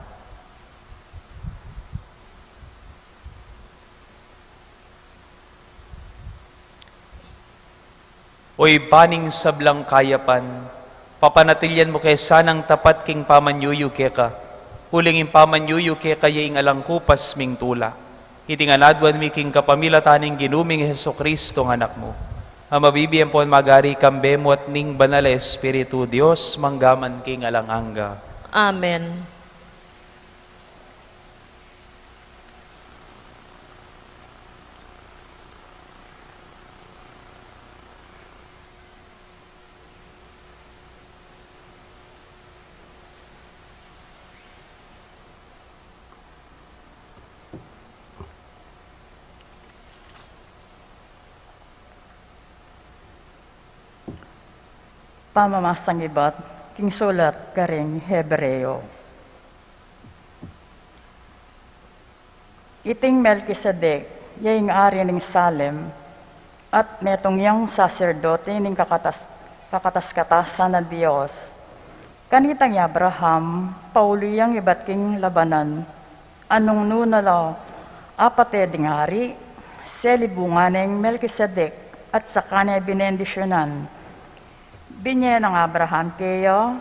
O Ibpa ning sablang kayapan, papanatilian mu ke sanang tapat king pamanyuyu keka, uling ing pamanyuyu keka ya ing alang kupas ming tula. Iti ngan aduan mi king kapamilatan ning Ginu ming Jesucristo nga Anak mu, a mabibie ampon magari kambe mu at ning Banal a Espiritu, Dios, mangga man king alang angga. Amen. Pamamasang ibat king sulat karing Hebreo. Iting Melkisedek, ya ing ari ning Salem, at metung yang saserdote ning kakatas-, kakatas-katasan a Dios. Kanitang i Abraham, pauli yang ibat king labanan, a nung nu na la apate ding ari, selibungan neng Melkisedek, at saka ne binendisyunan. Binye nang Abraham keya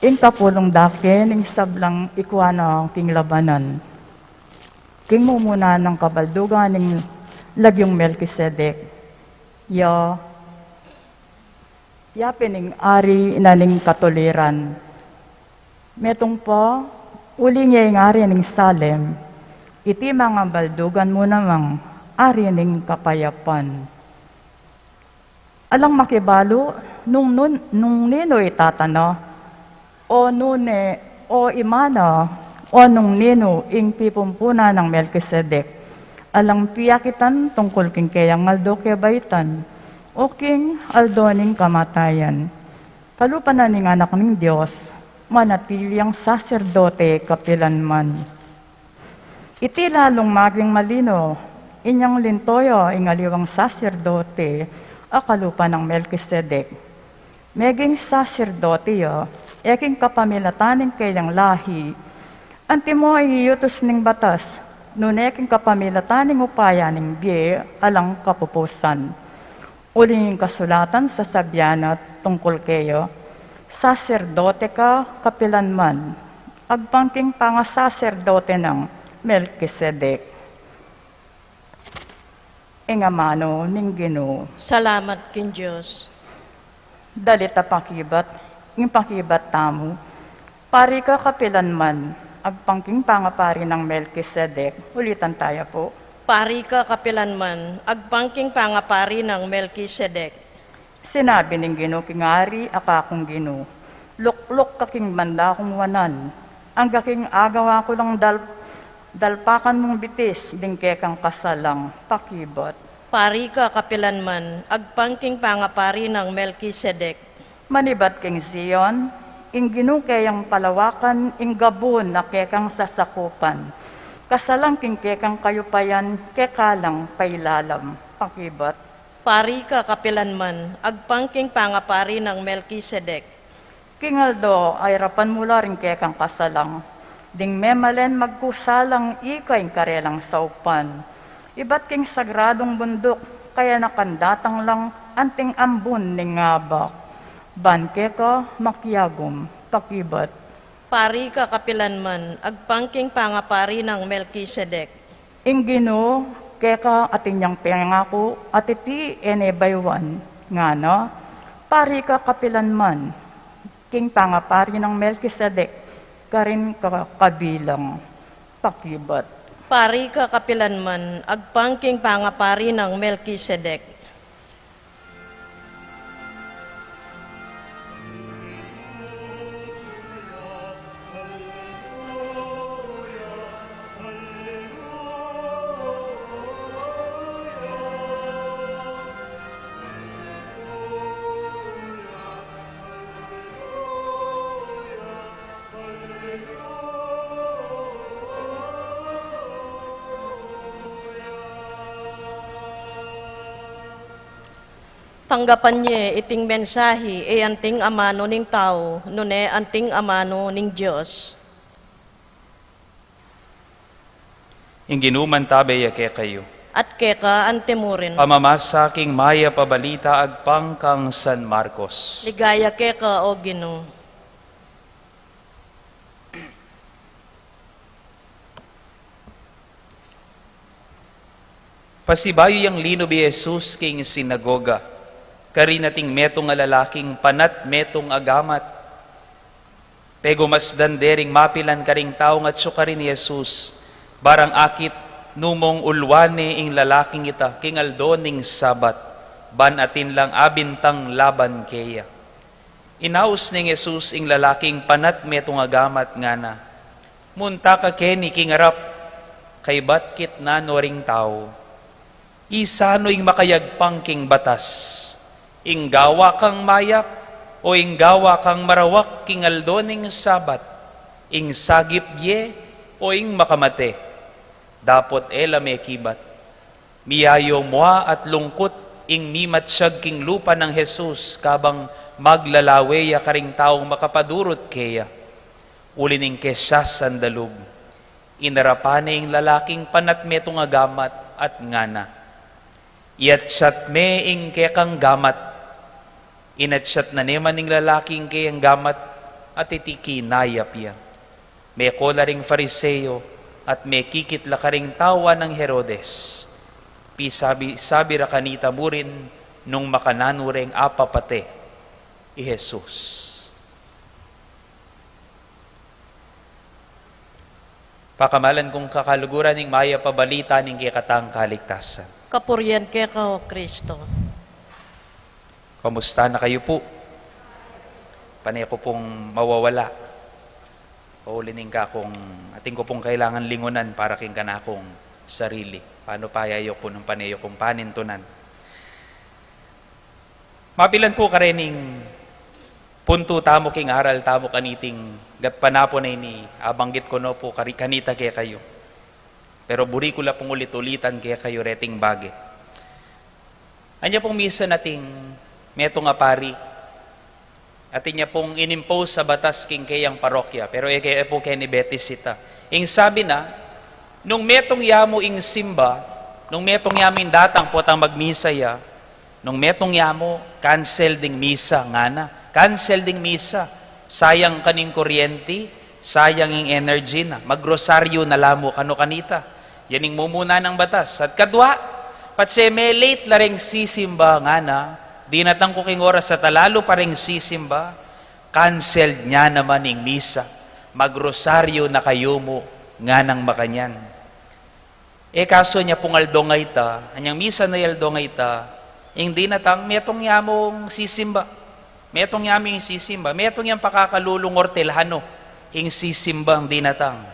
ing kapulung dake ning sablang ikua na king labanan, king mumuna nang kabaldugan ning lagyung Melkisedek. Ya, ya pin ing ari na ning katuliran. Metung pa, uling ya ing ari ning Salem, iti mangabaldugan mu namang ari ning kapayapan. Alang makibalu nung nun, nung ninu i tata na, o nune, o ima na, o nung ninu ing pipumpunan nang Melkisedek. Alang piakitan tungkul king keyang aldo kebaitan, o king aldo ning kamatayan. Kalupa na ning Anak ning Dios, manatili yang saserdote kapilanman. Iti lalung maging malino, inyang linto ya ing aliwang saserdote a kalupa nang Melkisedek. Meging saserdote ya e king kapamilatan ning keyang lahi. Antimo ing iyutus ning batas, nune king kapamilatan ning upaya ning bie alang kapupusan. Uling ing kasulatan sasabian na tungkul keya, saserdote ka kapilanman, agpang king pangasaserdote nang Melkisedek. Ing amanu ning Ginu. Salamat king Dios. Dalit a pakibat, ing pakibat tamu. Pari ka kapilanman, agpang king pangapari nang Melkisedek. Ulitan taya pu. Pari ka kapilanman, agpang king pangapari nang Melkisedek. Sinabi ning Ginu king ari a kakung Ginu, lukluk ka king banda kung wanan, angga king agawa ku lang dal-, dalpakan mung bitis ding kekang kasalang. Pakibat. Pari ka kapilanman, agpang king pangapari nang Melkisedek. Manibat king Zion, ing Ginu keyang palawakan ing gabun a kekang sasakupan. Kasalang king kekang kayupayan, keka lang pailalam. Pakibat. Pari ka kapilanman, agpang king pangapari nang Melkisedek. King aldo a irapan mu la ring kekang kasalang, ding memalen magkusa lang ika ing karelang saupan. Ibat king sagradung bunduk, kayanakan datang lang anting ambun ning abak. Ban keka makiagum. Pakibat. Pari ka kapilanman, agpang king pangapari nang Melkisedek. Ing Ginu keka atin yang pengaku, at iti e ne bayuan, ngana, pari ka kapilanman, king pangapari nang Melkisedek, karin ka kabilang. Pakibat. Pari ka kapilanman, agpang king pangapari nang Melkisedek. Tanggapan ye iting mensahi, e anting amanu ning tau, nune anting amanu ning Dios. Ing Ginu mantabe ya kekayu. At keka antimurin. Pamamasa king Mayap a Balita agpang kang San Marcos. Ligaya keka, o Ginu. Pasibayu yang linub i Jesus king sinagoga, karin ating metung a lalaking panat metung a gamat. Pegumasdan de ring mapilan karing taung atsu karin i Jesus, barang akit nu mung ulwan ne ing lalaking ita king aldo ning Sabat, ban atin lang abintang laban keya. Inaus neng Jesus ing lalaking panat metung a gamat, ngana, munta ka keni king arap, kaybat kitnan no ring tau. Isanu ing makayagpang king batas? Ing gawa kang mayap, o ing gawa kang marawak king aldo ning Sabat? Ing sagip ye, o ing makamate? Dapot e la mekibat. Miyayo mua at lungkut ing mimatyag king lupa nang Jesus kabang maglalawe ya karing taung makapadurut keya. Uli ning kesyas andalug, inarapan ne ing lalaking panat metung a gamat at ngana, iyatyat me ing kekang gamat. Inatyat na ne man ning lalaking keyang gamat at iti kinayap ya. Meko la ring Fariseo at mekikit la karing tau nang Herodes. Pisabi-sabi ra kanita murin nung makananu reng apapate i Jesus. Pakamalan kung kakaluguran, ing Mayap a Balita ning kekatang kaligtasan. Kapurian keka, o Kristo. Kamusta na kayu pu? Pane ku pung mawawala. Pauli ning kakung, atin ku pung kailangan lingunan para king kanakung sarili. Panu pa ya, e ku pu nung pane ku pung panintunan. Mapilan pu karening puntu tamu king aral tamu kaniting gatpanapun a ini, abanggit ku no pu kari-, kanita kekayu. Pero buri ku la pung ulit-ulitan kekayu reting bage. Anya pung misan ating metung a pari, Atin ya pung inimpose a batas king keyang parokya, pero e ke, e pu keni Betis ita. Ing sabi na, nung metung ya mu ing simba, nung metung ya mu ing datang potang magmisa ya, nung metung ya mu, cancel ding misa, ngana. Cancel ding misa. Sayang kaning kuryenti, sayang ing energy na. Magrosaryo na la mu kanu kanita. Yan ing mumuna nang batas. At kadwa, patse me-late la reng sisimba, ngana, dinatang ku king oras at alalu pa reng sisimba, cancelled ne naman ing misa. Magrosaryo na kayu mu, nganang makanyan. E kaso nya pung aldong a ita, anyang misa na aldong a ita, ing dinatang, metung ya mung sisimba. Metung ya mu ing sisimba. Metung yang pakakalulung ortelano, ing sisimbang dinatang.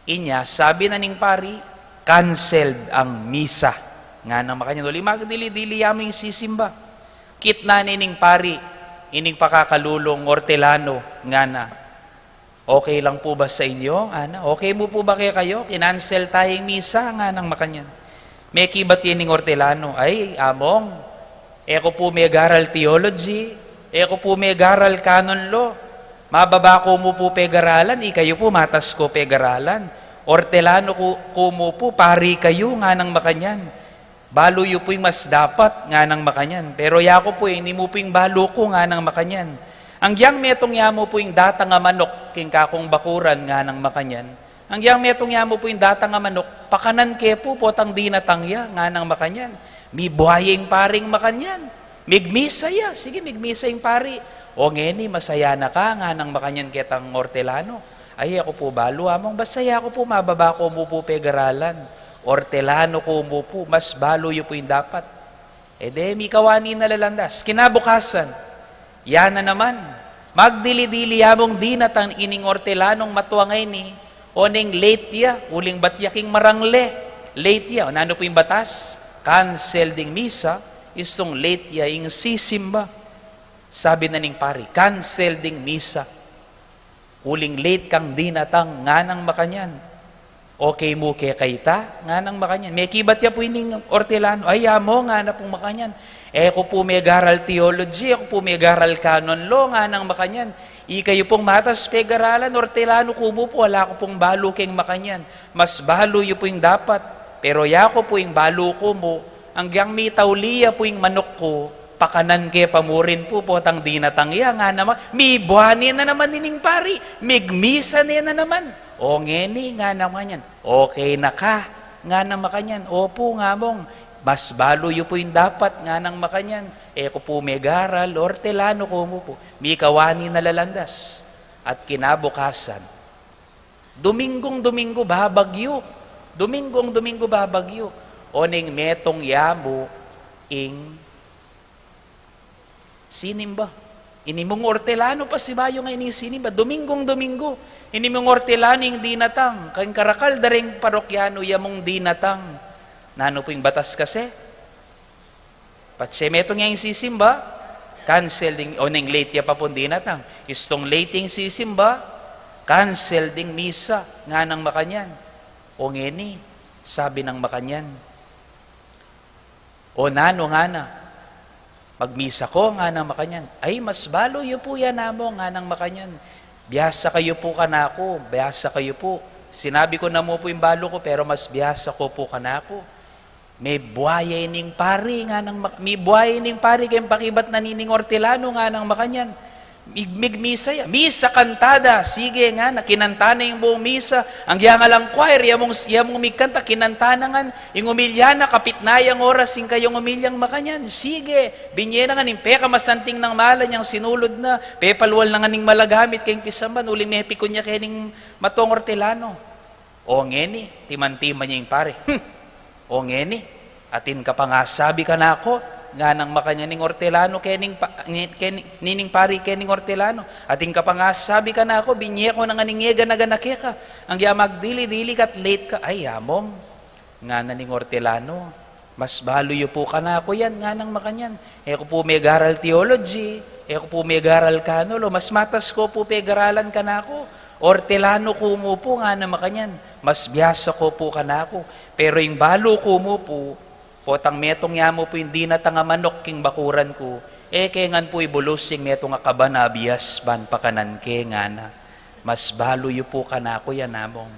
Inya, sabi na ning pari, cancelled ang misa. Nganang makanyan, uli magdili-dili ya mu ing sisimba. Kitnan ne ning pari, ining pakakalulung ortelano, ngana. Okay lang pu ba sa inyo? Ana, okay mu pu ba kekayu? Kinansel taya ing misa, nganang makanyan. Mekibat ya ning ortelano, ay, among, e ku pu megaral theology, e ku pu megaral canon law. Mababa ku mu pu pegaralan, ikayu pu matas ku pegaralan. Ortelano ku, ku mu pu, pari kayu, nganang makanyan. Balu yu pu ing mas dapat, nganang makanyan. Pero yaku pu, ini mu pu ing balu ku, nganang makanyan. Anggiyang metung ya mu pu ing datang a manuk king kakung bakuran, nganang makanyan. Anggiyang metung ya mu pu ing datang a manuk, pakanan ke pu potang dinatang ya, nganang makanyan. Mibuaya ing paring makanyan. Migmisa ya, sige, migmisa ing pari. O ngeni, masaya na ka, nganang makanyan ketang ortelano. Ay, e ku pu balu, among, basta yaku pu, mababa ku mu pu pegaralan. Ortelano ku mu pu, mas balu yu pu ing dapat. E de, mikawani na la landas. Kinabukasan, ya na naman. Magdili-dili ya mung dinatang ining ortelanong matua ngeni, oneng late ya, uling bat ya king marangle. Late ya, o nanu pu ing batas? Cancel ding misa, istung late ya ing sisimba. Sabi na ning pari, cancel ding misa. Uling late kang dinatang, nganang makanyan. Okay mu ke kayta, nganang makanyan. Mekibat ya pu ining ortelano, ay, among, ngana pung makanyan. E ku pu megaral theology, e ku pu megaral canon law, nganang makanyan. Ikayu pung matas pegaralan, ortelano ku mu pu, ala ku pung balu keng makanyan. Mas balu yu pu ing dapat. Pero yaku pu ing balu ku mu, anggiyang mitauli ya pu ing manuk ku, pakanan ke pa mu rin pu potang dinatang ya, nganang ma-, mibuani na naman ining pari, migmisa ne na naman. O ngeni, nganang makanyan. Okay na ka, nganang makanyan. Opu, ngamong, mas balu yu pu ing dapat, nganang makanyan. E ku pu megaral, ortelano ku mu pu. Mikawani na la landas. At kinabukasan, Domingung-Domingo babagyu. Domingung-Domingo babagyu. Oneng metung ya mu ing sinimba. Ini mung ortelano pasibayu ngeni ing sinimba. Domingung-Domingo. Ini mung ortelano ing dinatang. Keng karakal da reng parokyano ya mung dinatang. Nanu pu ing batas kasi? Patse metung ya ing sisimba, cancel ding, oneng late ya pa pung dinatang. Istung late ing sisimba, cancel ding misa, nganang makanyan. O ngeni, sabi nang makanyan. O nanu, ngana, magmisa ku, nganang makanyan. Ay, mas balu yu pu yan, among, nganang makanyan. Biasa kayu pu kanaku, biasa kayu pu. Sinabi ku na mu pu ing balu ku, pero mas biasa ku pu kanaku. Mibuaya ining pari, nganang mak-, mibuaya ining pari keng pakibat na nining ortelano, nganang makanyan. Mig-, migmisa ya. Misa kantada, sige, ngana, kinanta na ing buung misa. Anggiyang alang choir, ya mung, ya mung migkanta, kinanta na ngan. Ing umilya na, kapit na yang oras, ing kayang umilyang makanyan. Sige, binye na ngan ing pekamasanting nang malan yang sinulud na. Pepalual na ngan ing malagamit keng pisamban, uling mepikun ya kening matuang ortelano. O ngeni, timan-timan ya ing pari. Hmm. O ngeni, atin ka pang asabi kanaku, nganang makanyan ning ortelano kening pa-, nge-, keni-, nining pari kening ortelano. Atin ka pang asabi kanaku, binye ku na ngan ing e gana-gana keka. Anggiyang magdili-dili ka't late ka, ay, among, ngana ning ortelano. Mas balu yu pu kanaku yan, nganang makanyan. E ku pu megaral theology, e ku pu megaral canon law, mas matas ku pu pegaralan kanaku. Ortelano ku mu pu, nganang makanyan. Mas biasa ku pu kanaku. Pero ing balu ku mu pu, potang metung ya mu pu ing dinatang a manuk king bakuran ku, E ke ngan pu ibulus ing metung a kaban a bias ban pakanan ke, ngana. Mas balu yu pu kanaku ya namung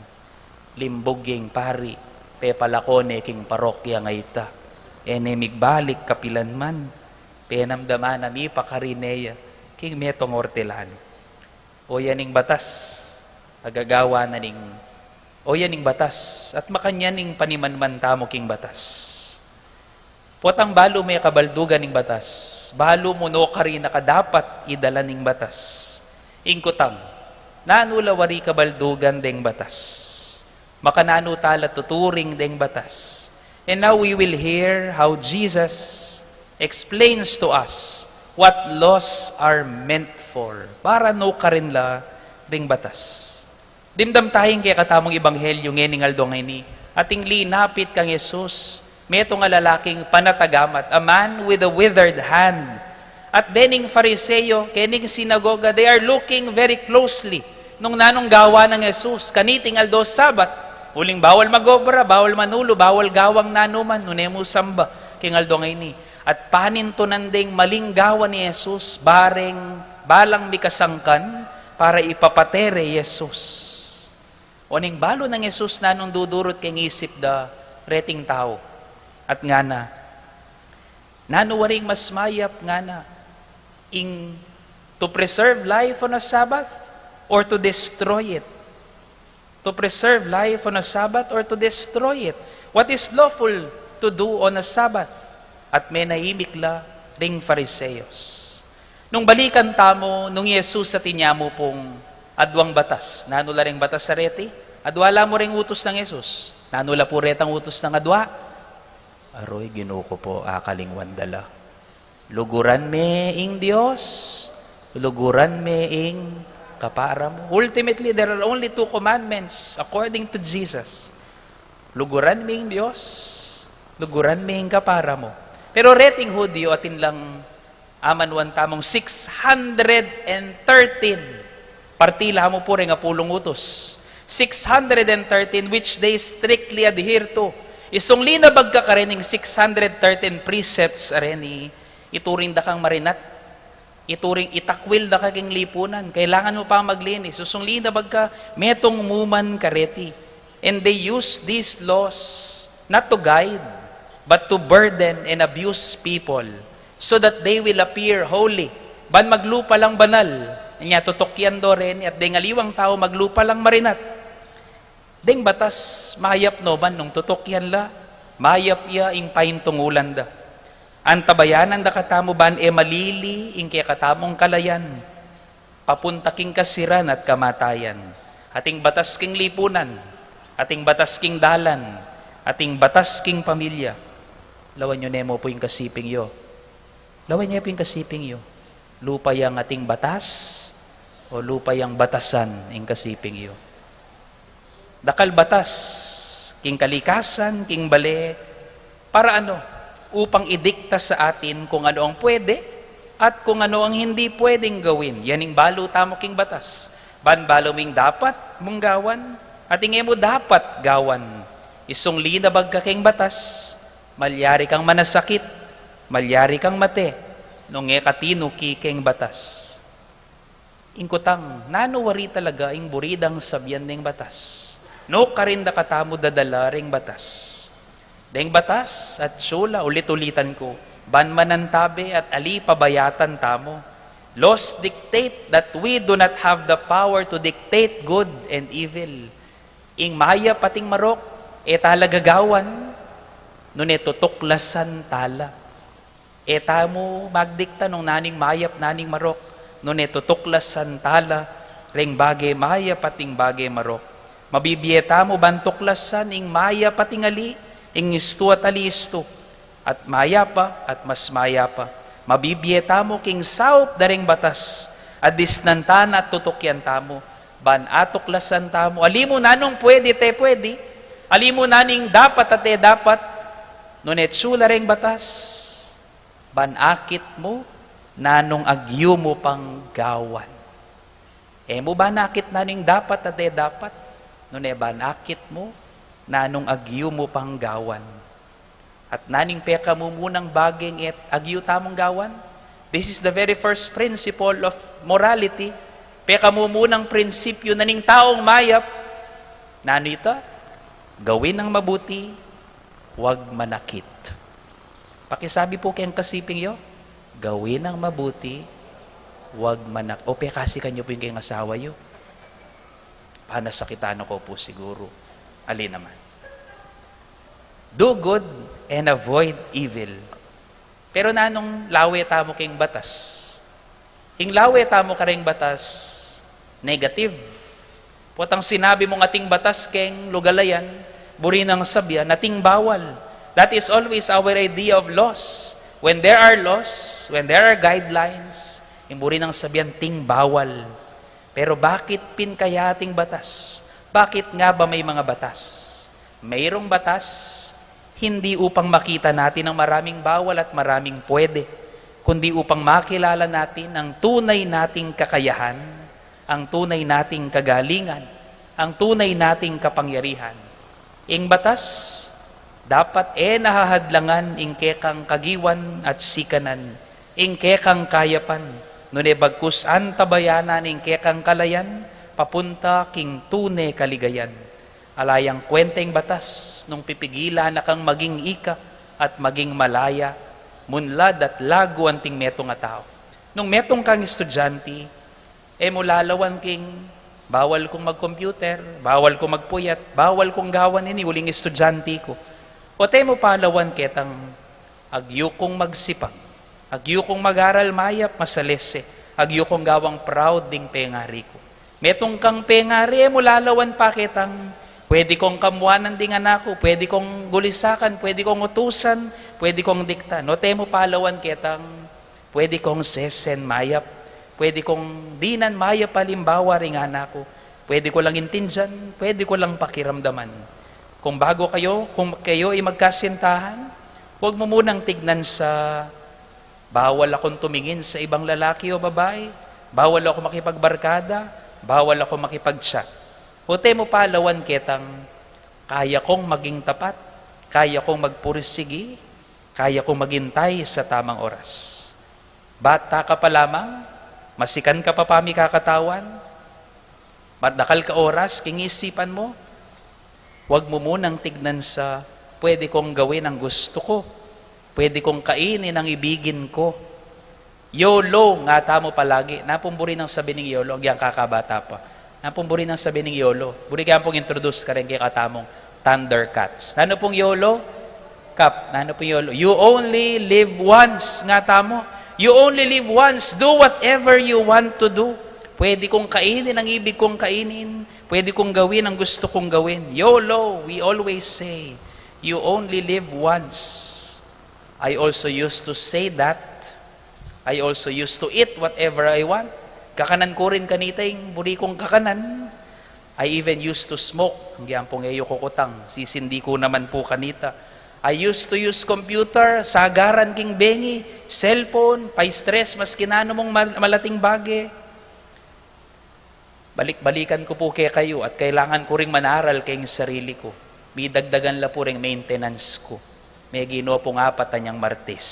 limbug ing pari, pepalako ne king parokya a ita. E ne migbalik kapilan man, penamdaman a mipakarin ne ya king metung a ortelan. O yan ing batas a gagawan na ning, o yan ing batas, at makanyan ing panimanman tamu king batas. Potang balu me kabaldugan ning batas, balu mu no karin a kadapat idala ning batas. Ing kutang, nanu la wari kabaldugan deng batas? Makananu tala tuturing deng batas? And now we will hear how Jesus explains to us what laws are meant for. Para no karin la deng batas. Dimdam taya ing kekatamung ebanghelyu ngening aldo ngeni. Ating linapit kang Jesus, metung a lalaking panatagamat, a man with a withered hand. At dening Fariseo, kening sinagoga, they are looking very closely nung nanung gawan nang Jesus kaniting aldo Sabat. Uling bawal magobra, bawal manulu, bawal gawang nanuman, nune mu samba king aldo ngeni. At panintunan deng maling gawan ni Jesus, bareng balang mikasangkan para ipapate re Jesus. Oneng balu nang Jesus nanung dudurut king isip da reting tau. At ngana, nanu waring mas mayap, ngana, ing to preserve life on a Sabbath or to destroy it? To preserve life on a Sabbath or to destroy it? What is lawful to do on a Sabbath? At menahimik la ring Fariseos. Nung balikan tamu, nung Jesus atin ya mu pung adwang batas. Nanu la reng batas a reti? Adwa la mu reng utus nang Jesus. Nanu la pu retang utus nang adwa? Aroy, Ginu ku pu, akalingwan da la. Luguran me ing Dios, luguran me ing kapara mu. Ultimately, there are only two commandments according to Jesus. Luguran me ing Dios, luguran me ing kapara mu. Pero reting Hudyo, atin lang amanuan tamung six hundred and thirteen. Parti la mu pu reng apulung utus. Six hundred and thirteen which they strictly adhere to. Isung linabag ka karening six hundred thirteen precepts a reni, ituring da kang marinat. Ituring, itakwil da ka king lipunan. Kailangan mu pang maglinis. Isung linabag ka, metung mu man kareti. And they use these laws not to guide, but to burden and abuse people, so that they will appear holy. Ban maglupa lang banal. Anya, tutukyan do reni, at deng aliwang tau maglupa lang marinat. Deng batas, mayap no ban nung tutukyan la, mayap ya ing paintungulan da. Antabayanan da katamu ban e malili ing kekatamung kalayan papunta king kasiran at kamatayan. Ating batas king lipunan, ating batas king dalan, ating batas king pamilya. Lawan yu ne mu pu ing kasiping yu. Lawan ye pu ing kasiping yu. Lupa yang ating batas, o lupa yang batasan ing kasiping yu? Dakal batas, king kalikasan, king bale, para ano? Upang idikta sa atin kung ano ang pwede at kung ano ang hindi pwedeng gawin. Yan ing balu tamu king batas. Ban balu ming dapat mung gawan, at ing e mu dapat gawan. Isung linabag ka king batas, malyari kang manasakit, malyari kang mate, nung e ka tinuki king batas. Ing kutang, nanu wari talaga ing buri dang sabian deng batas? Nukarin da katamu dadala reng batas? Deng batas, atsu la, ulit-ulitan ku, ban manantabe at ali pabayatan tamu. Laws dictate that we do not have the power to dictate good and evil. Ing mayap at ing marok, e tala gagawan, nune tutuklasan tala. E tamu magdikta nung nanu ing mayap, nanu ing marok, nune tutuklasan tala reng bage mayap at ing bage marok. Mabibie tamu ban tuklasan ing mayap at ing ali, ing istu at ali istu, at mayapa at mas mayapa. Mabibie tamu king saup da reng batas, at disnan tana at tutukyan tamu, ban atuklasan tamu ali mu nanung pwede at e pwede, ali mu nanu ing dapat at e dapat. Nune atsu la reng batas, ban akit mu nanung agyu mu pang gawan. E mu ban akit nanu ing dapat at e dapat, nune ban akit mu nanung agyu mu pang gawan. At nanu ing pekamumunang bageng e agyu tamung gawan? This is the very first principle of morality. Pekamumunang prinsipyu na ning taung mayap. Nanu ita? Gawin ang mabuti, wag manakit. Pakisabi pu keng kasiping yu, gawin ang mabuti, wag manak-, o pekasikan yu pu ing keng asawa yu. Panasakitan ko pu siguru. Ali naman. Do good and avoid evil. Pero nanung lawe tamu keng batas? Ing lawe tamu kareng batas, negative. Potang sinabi mung ating batas keng lugalayan, buri nang sabian, ating bawal. That is always our idea of laws. When there are laws, when there are guidelines, ing buri nang sabian, ting bawal. Pero bakit pin kaya ating batas? Bakit nga ba may mga batas? Mayroong batas, hindi upang makita natin ang maraming bawal at maraming pwede, kundi upang makilala natin ang tunay nating kakayahan, ang tunay nating kagalingan, ang tunay nating kapangyarihan. Ing batas, dapat e na hahadlangan ing kekang kagiwan at sikanan, ing kekang kayapan, nune bagkus antabayanan ing kekang kalayan, papunta king tune kaligayan. Ala yang kwenta ing batas, nung pipigilan na kang maging ika at maging malaya, munlad at lagu anting metung a tau. Nung metung kang estudyante, e mu lalawan king, bawal kung mag-computer, bawal kung magpuyat, bawal kung gawan ini, uling estudyante ku. O't e mu palawan ketang, agyu kung magsipag, agyu kung mag-aral mayap, masalese, agyu kung gawang proud ding pengari ku. Metung kang pengari, e mu lalawan pa ketang, pwede kung kamuanan ding anak ku, pwede kung gulisakan, pwede kung utusan, pwede kung diktan. O't e mu palawan ketang, pwede kung sesen mayap, pwede kung dinan mayap alimbawa ring anak ku, pwede ku lang intindian, pwede ku lang pakiramdaman. Kung bago kayo, kung kayo ay magkasintahan, huwag mo munang tignan sa bawal akong tumingin sa ibang lalaki o babae, bawal ako makipagbarkada, bawal ako makipag-chat. O't e mu palawan ketang, kaya kong maging tapat, kaya kong magpursigi, kaya kong maghintay sa tamang oras. Bata ka pa lamang, masikan ka pa pamikakatawan, madakal ka oras king isipan mo, huwag mo munang tignan sa, pwede kong gawin ang gusto ko, pwede kong kainin ang ibigin ko. YOLO, nga tamu palagi. Nanu pung buri nang sabi ning YOLO, agyang kakabata pa. Nanu pung buri nang sabi ning YOLO? Buri kaya pung introduce kareng kekatamung Thundercats. Nanu pung YOLO? Kap, nanu pung YOLO? You only live once, nga tamu. You only live once. Do whatever you want to do. Pwede kong kainin ang ibig kong kainin. Pwede kong gawin ang gusto kong gawin. YOLO, we always say, you only live once. I also used to say that. I also used to eat whatever I want. Kakanan ku rin kanita ing buri kong kakanan. I even used to smoke. Agyang pung e yu kukutang, sisindi ku naman pu kanita. I used to use computer, sagaran king bengi, cellphone, pa-stress, maski nanu mung mal-, malating bage. Balik-balikan ku pu kekayu at kailangan ku ring manaral keng sarili ku. Midagdagan la pu ring maintenance ku. Meginu pung apat anyang Martes.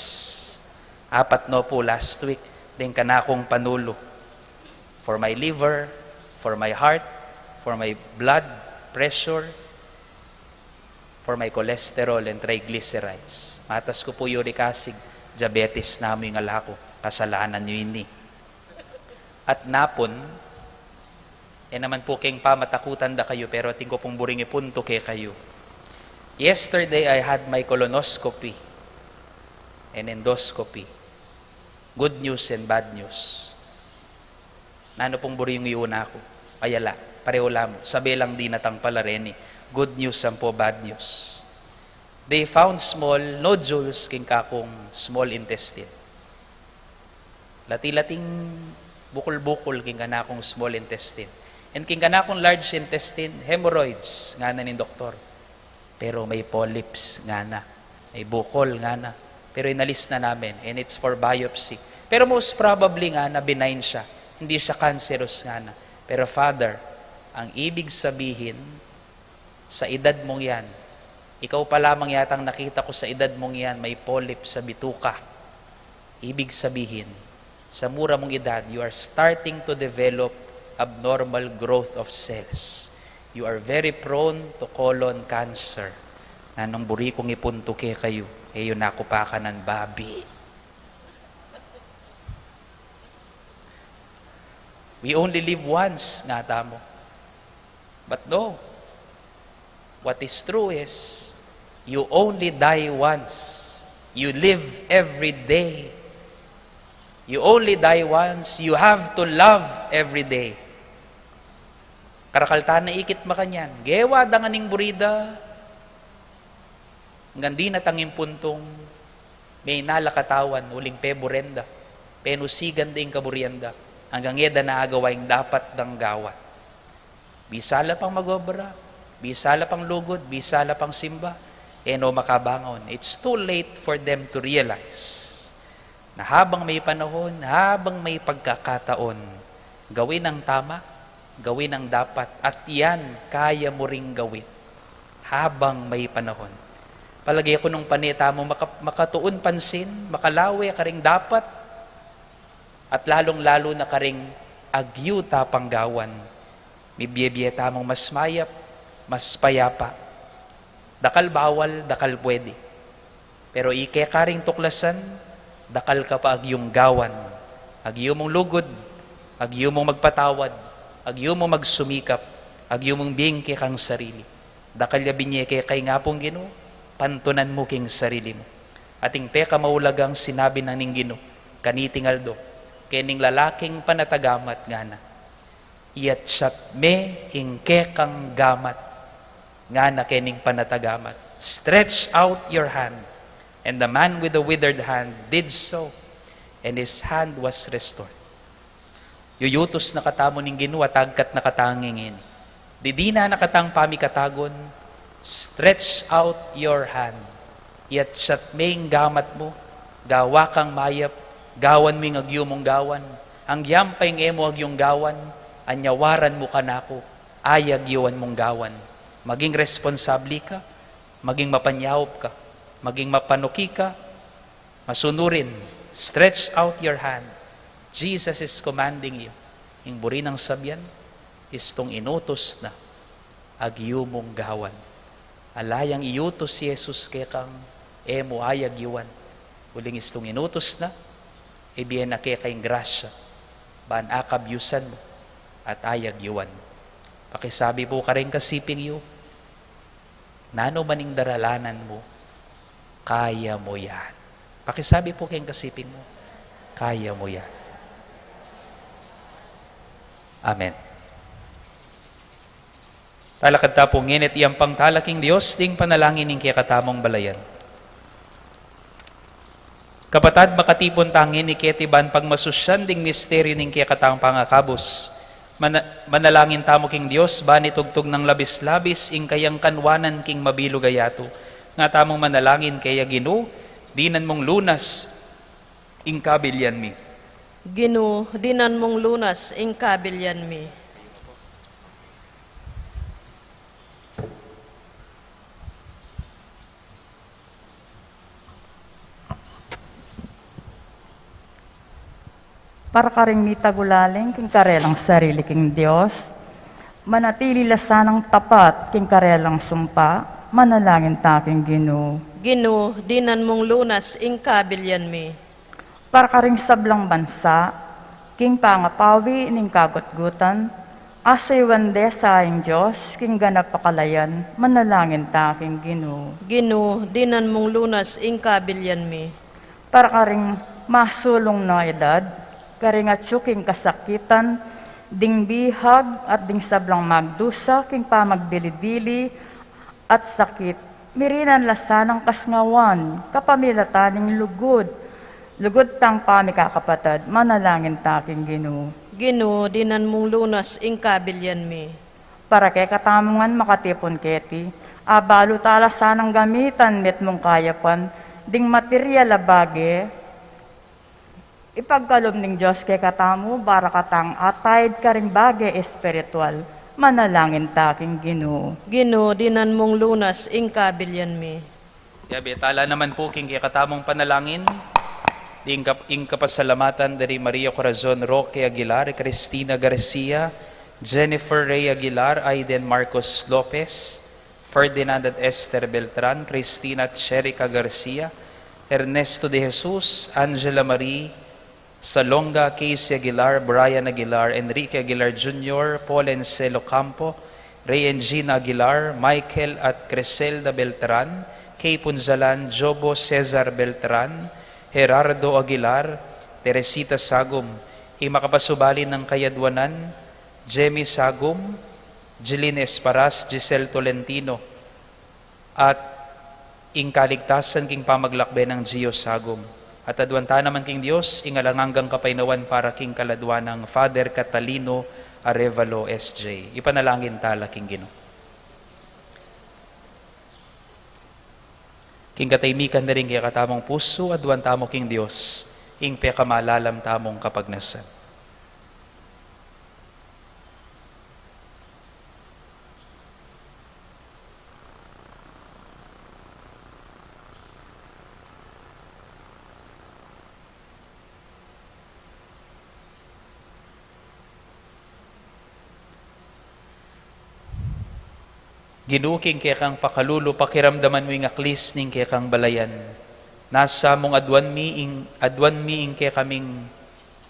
Apat no pu last week, deng kanakung panulu. For my liver, for my heart, for my blood pressure, for my cholesterol and triglycerides. Matas ku pu uric acid, diabetes namu ing ala ku, kasalanan yu ini. At napun, e naman pu keng pamatakutan da kayu, pero atin ku pung buring ipuntu kekayu. Yesterday, I had my colonoscopy and endoscopy. Good news and bad news. Nanu pung buri yung iuna ku? Ay, ala, pareho la mu. Sabe lang dinatang pala reni. Good news ampo bad news. They found small nodules king kakung small intestine. Lati-lating bukul-bukul king kanakung small intestine. And king kanakung large intestine, hemorrhoids, ngana ning doktor. Pero may polyps, ngana. May bukol, ngana. Pero inalis na namin, and it's for biopsy. Pero most probably, ngana, benign siya. Hindi siya cancerous, ngana. Pero Father, ang ibig sabihin, sa edad mong yan, ikaw pa lamang yatang nakita ko sa edad mong yan, may polyp sa bituka. Ibig sabihin, Sa mura mung edad, you are starting to develop abnormal growth of cells. You are very prone to colon cancer. Nanung buri kung ipuntu kekayu, e yu na ku pakanan babi. We only live once, ngatamu. But no. What is true is, you only die once. You live every day. You only die once. You have to love every day. Karakal ta na ikit makanyan. Gewa da ngan ing buri da. Anggang dinatang ing puntung, meinala katawan, uling peburen da, penusigan da ing kaburian da, anggang e da na agawa ing dapat dang gawan. Bisa la pang magobra, bisa la pang lugud, bisa la pang simba, e no makabangon. It's too late for them to realize na habang may panahon, habang may pagkakataon, gawin ang tama, gawin ang dapat, at yan kaya mo ring gawin habang may panahon. Palage ku nung pane tamu maka-, makatuun pansin, makalawe karing dapat, at lalung-lalu na karing agyu ta pang gawan, mibie-bie tamung mas mayap, mas payapa. Dakal bawal, dakal pwede. Pero ike karing tuklasan, dakal ka pa agyung gawan, agyu mung lugud, agyu mung magpatawad, agyu mung magsumikap, agyu mung bie ing kekang sarili. Dakal ya binie keka ing Apung Ginu, pantunan mu king sarili mu. Ating pekamaulagang sinabi na ning Ginu kaniting aldo, kening lalaking panatagamat ngana, iyatsat me ing kekang gamat, ngana kening panatagamat, "Stretch out your hand." And the man with the withered hand did so, and his hand was restored. Yuyutus na katamu ning Ginu at agkat na katang ngingin. Didinan na katang pamikatagun, "Stretch out your hand." Iyatsat me ing gamat mu, gawa kang mayap, gawan mu ing agyu mung gawan. Agyang pa ing e mu agyung gawan, anyawaran mu kanaku, ay agyuan mung gawan. Maging responsable ka, maging mapanyaup ka, maging mapanuki ka, masunurin, stretch out your hand. Jesus is commanding you. Ing buri nang sabian, istung inutus na, agyu mung gawan. Ala yang iutus Jesus kekang e mu ayagyuan. Uling istung inutus na, ibie na keka ing grasya, ban akabyusan mu at ayagyuan. Pakisabi pu karing kasiping yu, nanu man ing daralanan mu, kaya mu yan. Pakisabi pu keng kasiping mu, kaya mu yan. Amen. Talakad ta pu ngeni at iyampang tala king Dios ding panalangin ning kekatamung balayan. Kapatad, makatipun ta ngeni keti ban pagmasusyan ding misteryu ning kekatang pangakabus. Mana-, manalangin tamu king Dios ban itugtug nang labis-labis ing kayang kanwanan king mabilug a yatu. Nga tamung manalangin keya: Ginu, dinan mung lunas ing kabilian mi. Ginu, dinan mung lunas ing kabilian mi. Para karing mitagulaling king karelang sarili king Dios, manatili la sanang tapat king karelang sumpa, manalangin ta king Ginu. Ginu, dinan mung lunas ing kabilian mi. Para karing sablang bansa, king pangapawi ning kagutgutan, asuyuan de sa ing Dios king ganap a kalayan, manalangin ta king Ginu. Ginu, dinan mung lunas ing kabilian mi. Para karing masulung na edad, karing atyu king kasakitan, ding bihag at ding sablang magdusa king pamagdili-dili at sakit, mirinan la sanang kasngawan kapamilatan ning lugud, lugud tang pamikakapatad, manalangin ta king Ginu. Ginu, dinan mung lunas ing kabilian mi. Para kekatamu ngan makatipun keti, abalu ta la sanang gamitan mitmung kayapan ding material a bage, ipagkalub ning Dios kekatamu, para katang atayid karing bage espiritual, manalangin ta king Ginu. Ginu, dinan mung lunas ing kabilian mi. Yabe ta la naman pu king kekatamung panalangin. Ing kap-, ing kapasalamatan da ri Maria Corazon Roque Aguilar, Cristina Garcia, Jennifer Rey Aguilar, Aiden Marcos Lopez, Ferdinand at Esther Beltran, Cristina at Sherica Garcia, Ernesto de Jesus, Angela Marie Salonga, Casey Aguilar, Brian Aguilar, Enrique Aguilar Junior, Paul Encelo Campo, Rey and Gina Aguilar, Michael at Criselda Beltran, Kay Punzalan, Jobo Cesar Beltran, Gerardo Aguilar, Teresita Sagum, ing makapasubali nang kayadwanan, Jemmy Sagum, Jeline Esparas, Giselle Tolentino, at ing kaligtasan king pamaglakbe nang Gio Sagum. At aduan ta naman king Dios, ing alang anggang kapaynawan para king kaladwa nang Father Catalino Arevalo, S J. Ipanalangin tala king Ginu. King katahimikan da ring kekatamung pusu, aduan tamu king Dios, ing pekamalalam tamung kapagnasan. Ginu, king kekang pakalulu, pakiramdaman mu ing aklis ning kekang balayan. Nasa mung aduan mi ing, aduan mi ing kekaming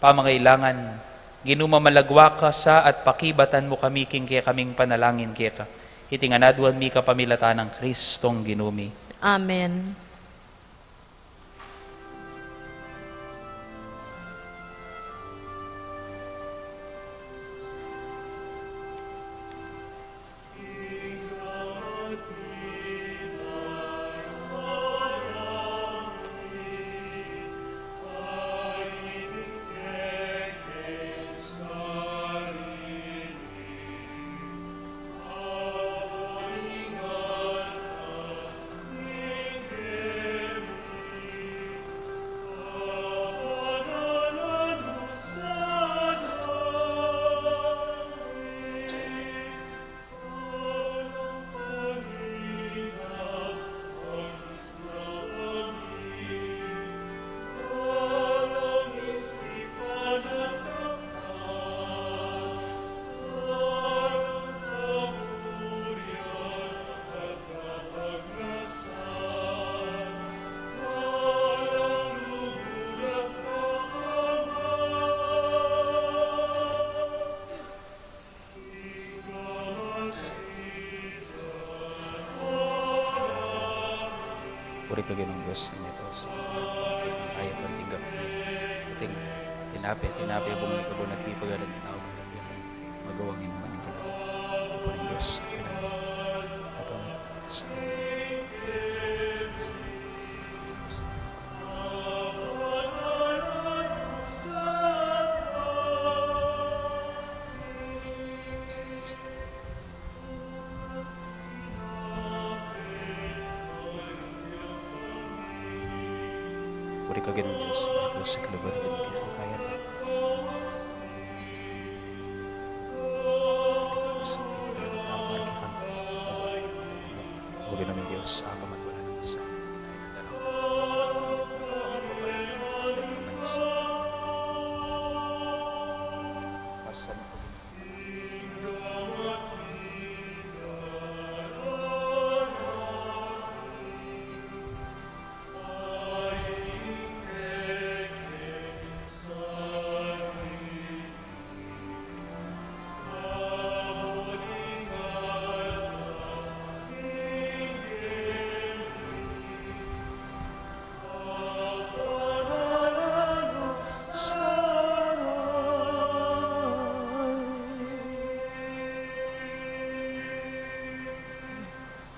pamangailangan. Ginu, mamalagwa ka sa at pakibatan mu kami king kekaming panalangin keka. Iti ngan aduan mi kapamilatan nang Kristong Ginu mi. Amen. Puri ka Ginung Dios ning meto, sa kaya pang tinggap ning tinape, tinape, bunga ning kabun at ipagalan ning tau. Magawang inuman ning kalooban ning Dios. Apo ning Kristo. Puri ka Ginung Dios, Dios sa kalugar, Ginung kekakayatan. O Ginung Dios, Ama, at wala nang isa.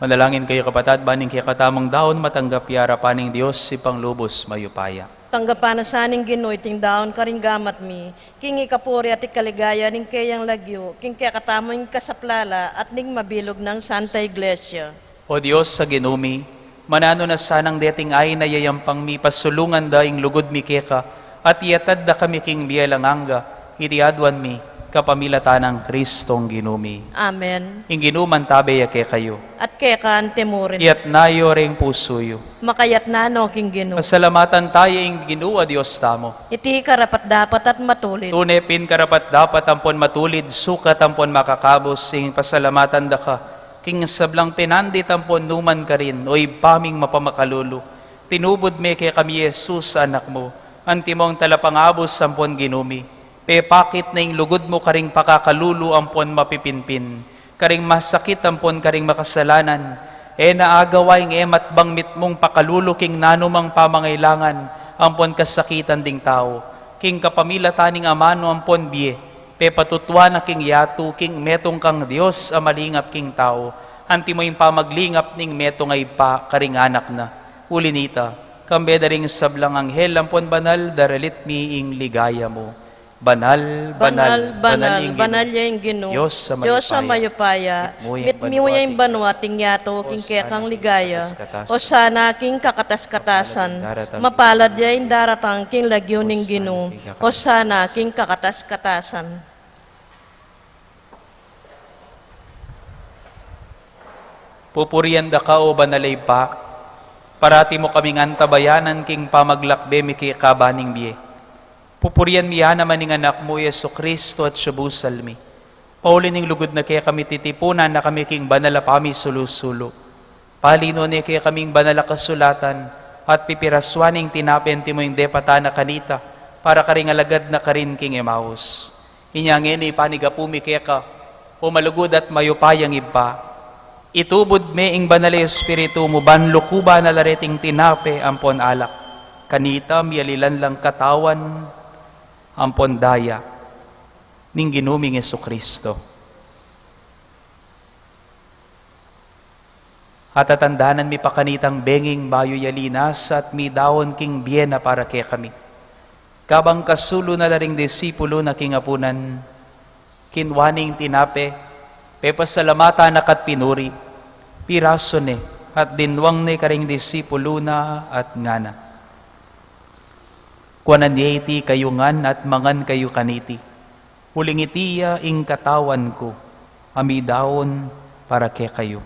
Manalangin kayu, kapatad, ban ing kekatamung daun matanggap ya arapan ning Dios Ibpang lubus mayupaya. Tanggapan na sa ning Ginu iting daun karing gamat mi, king ikapuri at ikaligaya ning keyang lagyu, king kekatamung kasaplalan at ning mabilug nang Santa Iglesia. O Dios a Ginu mi, mananu na sanang deting ain a yayampang mi, pasulungan da ing lugud mi keka, at iyatad da kami king bie alang angga, iti aduan mi, Kapamilatan nang Kristong Ginu mi. Amen. Ing Ginu mantabe ya kekayu. At keka antimurin. Iyatas yu ring pusu yu. Makayatas no king Ginu. Pasalamatan taya ing Ginu a Dios tamu. Iti karapat-dapat at matulid. Tune pin karapat-dapat ampon matulid, sukat ampon makakabus, ing pasalamatan da ka, king sablang pinandit ampon numan karin, o Ibpa ming mapamakalulu. Tinubud me kekami i Jesus a Anak mu, antimong talapangabus ampon Ginu mi. Pepakit na ing lugud mu karing pakakalulu ampon mapipinpin, karing masakit ampon karing makasalanan. E na agawa ing e matbang mitmung pakalulu king nanumang pamangailangan ampon kasakitan ding tau. King kapamilatan ning amanu ampon bie, pepatutuan na king yatu king metung kang Dios a malingap king tau, antimo ing pamaglingap ning metung a ibpa karing anak na. Uli na nita, kambe da ring sablang anghel ampon banal, daralit mi ing ligaya mu. Banal, banal, banal, banal, banal ya ing Ginu, Dios a mayupaya. Mitmu ya ing banua at ing yatu king kekang ligaya. Osana king kakatas-katasan. Mapalad ya ing daratang king lagyu ning Ginu. Osana king kakatas-katasan. Pupurian da ka, o banal a Ibpa, parati mu kaming antabayanan king pamaglakbe mi keka ban ning bie. Pupurian mi ya naman ing Anak mu, i Jesucristo, at subusal mi. Pauli ning lugud na kekami, titipunan na kami king banal a pamisulu-sulu. Palinuan ne kekaming banal a kasulatan, at pipirasuan ing tinape antimo ing depatan na kanita, para karing alagad na karin king Emmaus. Inya ngeni panigapu mi keka, o malugud at mayupayang Ibpa. Itubud me ing Banal a Espiritu mu ban lukuban na la reting tinape ampon alak. Kanita miyalilan lang katawan ampon daya ning Ginu ming Jesucristo. At tatandanan mi pa kanitang benging bayu ya linasa at midaun king bie na para kekami. Kabang kasulu na la ring disipulu na king apunan, kinua ne ing tinape, pepasalamatan na ka at pinuri, pirasu ne, at dinwang ne karing disipulu na at ngana: Kuanan ye iti kayu ngan at mangan kayu kaniti. Uling iti ya ing katawan ku a midaun para kekayu.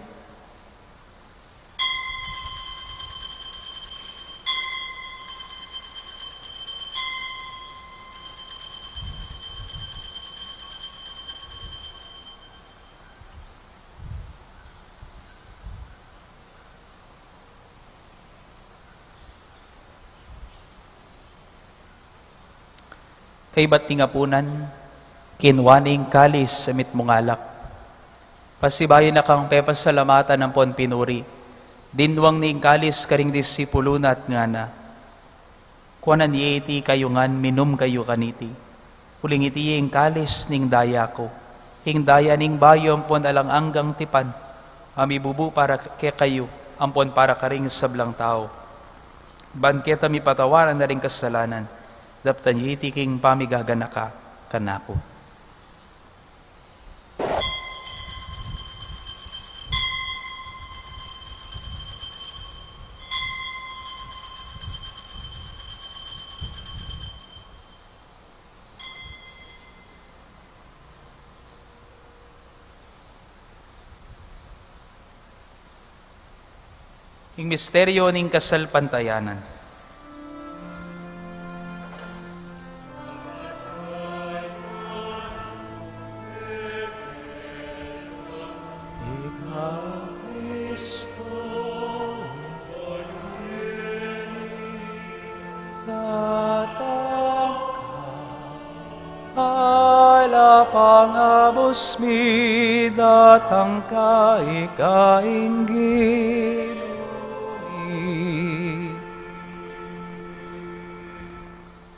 Kaybat ning apunan, kinua ne ing kalis a mitmung alak. Pasibayu na kang pepasalamatan ampon pinuri, dinwang ne ing kalis karing disipulu na at ngana: Kuanan ye iti kayu ngan, minum kayu kaniti. Uling iti ya ing kalis ning daya ku, ing daya ning bayu ampon alang anggang tipan, a mibubu para kekayu ampon para karing sablang tau, ban keta mipatawaran na ring kasalanan. Daptan ye iti king pamigaganaka kanaku. Ing misteryo ning kasalpantayanan. Ika Kristo, datang ka. Ala pangabus mi, datang ka, ika ing Ginu mi.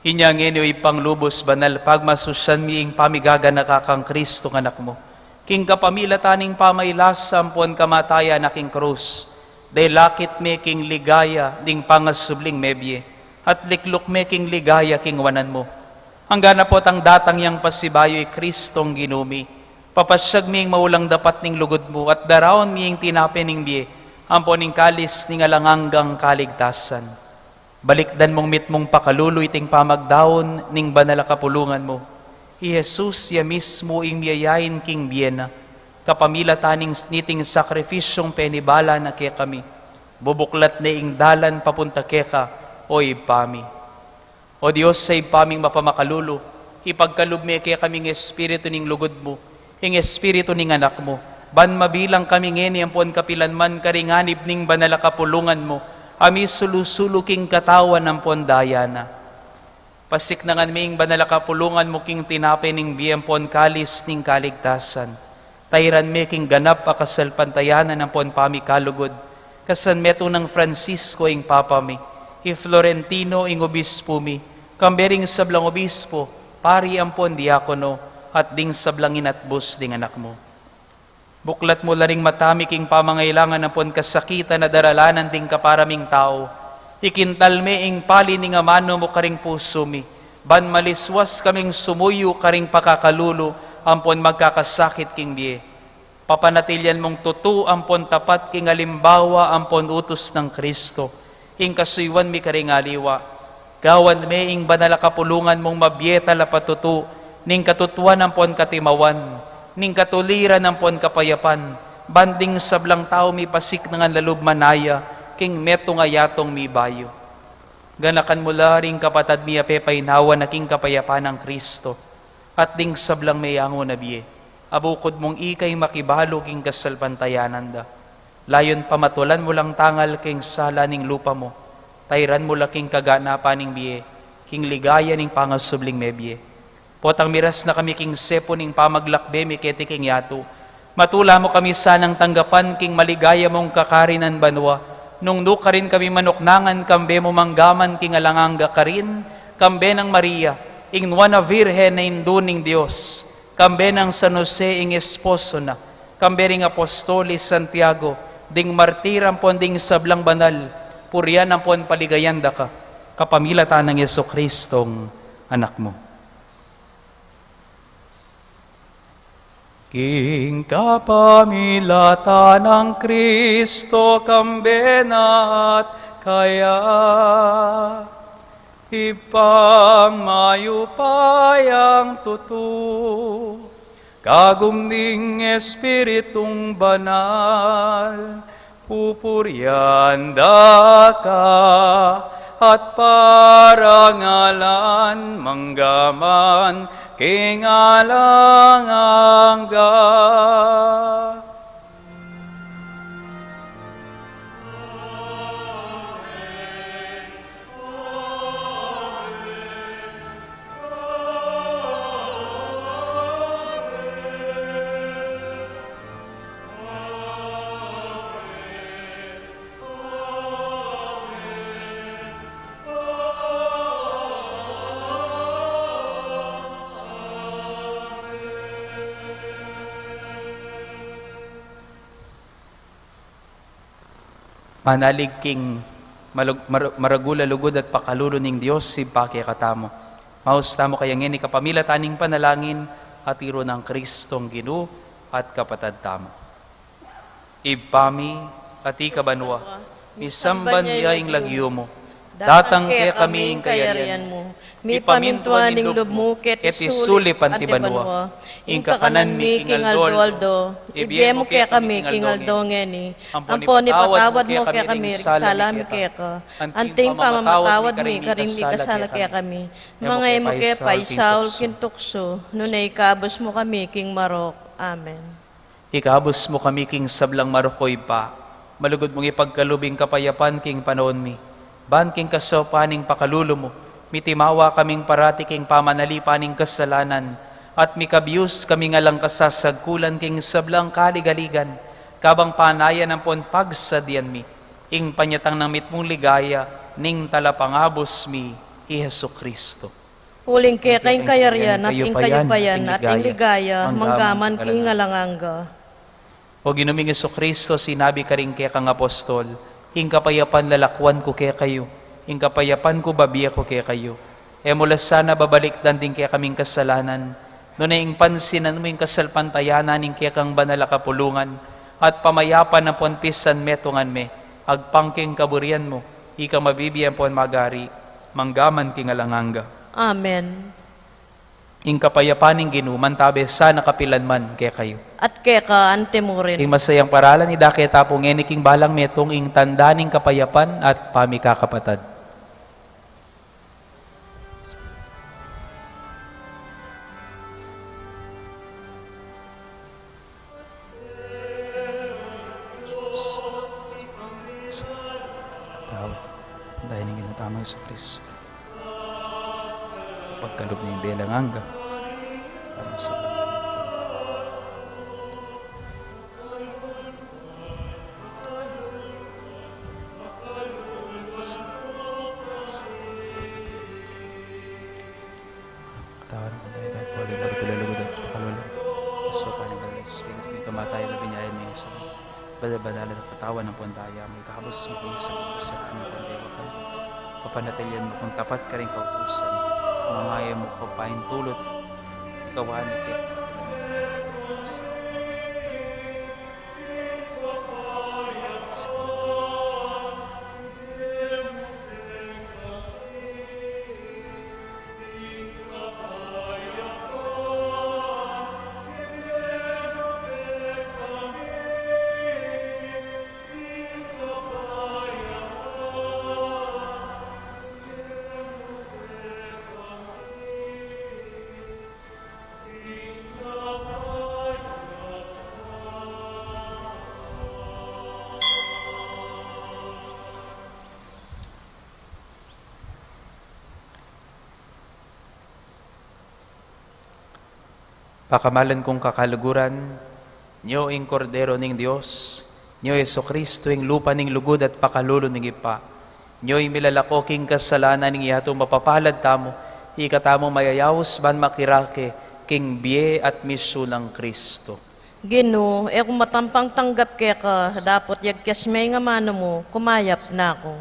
Inya ngeni, o Ibpang lubus banal, pagmasusyan mi ing pamigaganaka kang Kristong Anak mu. King kapamilatan ning pamailasa ampon kamatayan na king krus, delakit mi king ligaya ding pangasubling mebie, at likluk mi king ligaya king wanan mu. Anggang potang datang yang pasibayu i Kristong Ginu mi, papasyag mi ing maulang dapat ning lugud mu, at daraun mi ing tinape ning bie, ampon ing kalis ning alang anggang kaligtasan. Balikdan mung mitmung pakalulu iting pamagdaun ning banal a kapulungan mu. I Jesus ya mismu ing miyayain king bie na, kapamilatan ning niting sakripisyung penibala na kekami. Bubuklat ne ing dalan papunta keka, o Ibpa mi. O Dios, a Ibpa ming mapamakalulu, ipagkalub me kekami ing espiritu ning lugud mu, ing espiritu ning Anak mu, ban mabilang kami ngeni ampon kapilan man karing anib ning banal a kapulungan mu, a misulu-sulu king katawan ampon daya na. Pasiknangan me ing banal a kapulungan mu king tinape ning bie ampon kalis ning kaligtasan. Tairan me king ganap a kasalpantayanan ampon pamikalugud, kasan metung nang Francisco ing Papa mi, i Florentino ing obispu mi, kambe ring sablang obispu, pari ampon diakono, at ding sablang inatbus ding Anak mu. Buklat mu la ring mata mi king pamangailangan ampon kasakitan a daralanan ding kapara ming tau. Ikintal me ing pali ning amanu mu karing pusu mi, ban maliswas kaming sumuyu karing pakakalulu ampon magkakasakit king bie. Papanatilian mung tutu ampon tapat king alimbawa ampon utus nang Kristo, ing kasuyuan mi karing aliwa. Gawan me ing banal a kapulungan mung mabie talapat tutu, ning katutuan ampon katimawan, ning katuliran ampon kapayapan, ban ding sablang tau mipasiknangan la lub manaya king metung a yatung mibayu. Ganakan mu la ring kapatad mi a pepainawa na king kapayapan nang Kristo, at ding sablang meyangu na bie, a bukud mung ika ing makibalu king kasalpantayanan da. Layun pamatulan mu lang tangal king sala ning lupa mu, tairan mu la king kaganapan ning bie, king ligaya ning pangasubling mebie. Potang miras na kami king sepu ning pamaglakbe mi keti king yatu, matula mu kami sanang tanggapan king maligaya mung kakarinan banua, nung nu karin kami manuknangan kambe mu manggaman king alang angga karin, kambe nang Maria, ing nuan a Virgen a Indu ning Dios, kambe nang San Jose ing esposo na, kambe ring apostol i Santiago, ding martir ampon ding sablang banal, purian ampon paligayan da ka, kapamilatan nang Jesucristong Anak mu. King kapamilatan nang Kristo, kambe na at kaya, Ibpang mayupayang tutu, kagum ning Espiritung Banal, pupurian da ka at parangalan manggaman king alang angga. Manalig king malug-, mar-, maragul a lugud at pakalulu ning Dios, Ibpa, kekatamu. Maus tamu kaya ngeni kapamilatan ning panalangin a tiru nang Kristong Ginu at Kapatad tamu. Ibpa mi, atiu ka banua, misamban ya ing lagyu mu, datang kekami ing kayarian mu, mipamintuan ing lub mu keti sulip anti banua. Ing kakanan mi king aldo-aldo, ibie mu kekami king aldo ngeni, ampon ipatawad mu kekami ring sala mi keka, anti ing pamamatawad mi karing mikasala kekami. Manga e mu ke paisaul king tuksu, nune ikabus mu kami king marok. Amen. Ikabus mu kami king sablang marok, o Ibpa, malugud mung ipagkalub ing kapayapan king panaun mi, ban king kasaupan ning pakalulu mu, mitimawa kaming parati king pamanalipan ning kasalanan, at mikabius kaming alang kasasagkulan king sablang kaligaligan, kabang panayan ampon pagsadyan mi ing panyatang nang mitmung ligaya ning Talapangabus mi, i Jesucristo. Uling keka ing kayarian at ing kayupayan at ing ligaya, manggaman king alang angga. O Ginu ming Jesucristo, sinabi karing kekang apostol, ing kapayapan lalakwan ku kekayu, ing kapayapan ku babie ku kekayu. E mu la sana babalikdan ding kekaming kasalanan, nune ing pansinan mu ing kasalpantayanan ning kekang banal a kapulungan, at pamayapan ampon pisanmetungan me, agpang king kaburian mu, ika mabibie ampon magari, manggaman king alang angga. Amen. Ing kapayapan ning Ginu mantabe sana kapilan man kekayu. At keka antimurin. Ing masayang paralan idake ta pu ngeni king balang metung, ing tanda ning kapayapan at pamikakapatad. Tau, dahil ning Ginu tamung Jesucristo, pagkalub ning belang angga. Para sa Katawan ko tayo, tayo po, libar ko lalugod at pakalulog. Aso pa ni Balas, pinagkamatayan na binyayan niya sa badabadala ng katawan ng puntaya, may kakabos mo kung sa mga kasalanan ng puntaya ko. Papanatilian mo kung tapat ka rin kautusan. Mangaya mo kung paintulot. Ikaw ang nagkikita. Pakamalan kung kakaluguran, nyo ing Kordero ning Dios, nyo Jesucristo, ing lupa ning lugud at pakalulu ning Ibpa, nyo ing milalako king kasalanan ning yatu, mapapalad tamu, ika tamu mayayaus ban makirake king bie at misyu nang Cristo. Ginu, e ku matampang tanggap keka, dapot yagkas me ing amanu mu, kumayap na ku.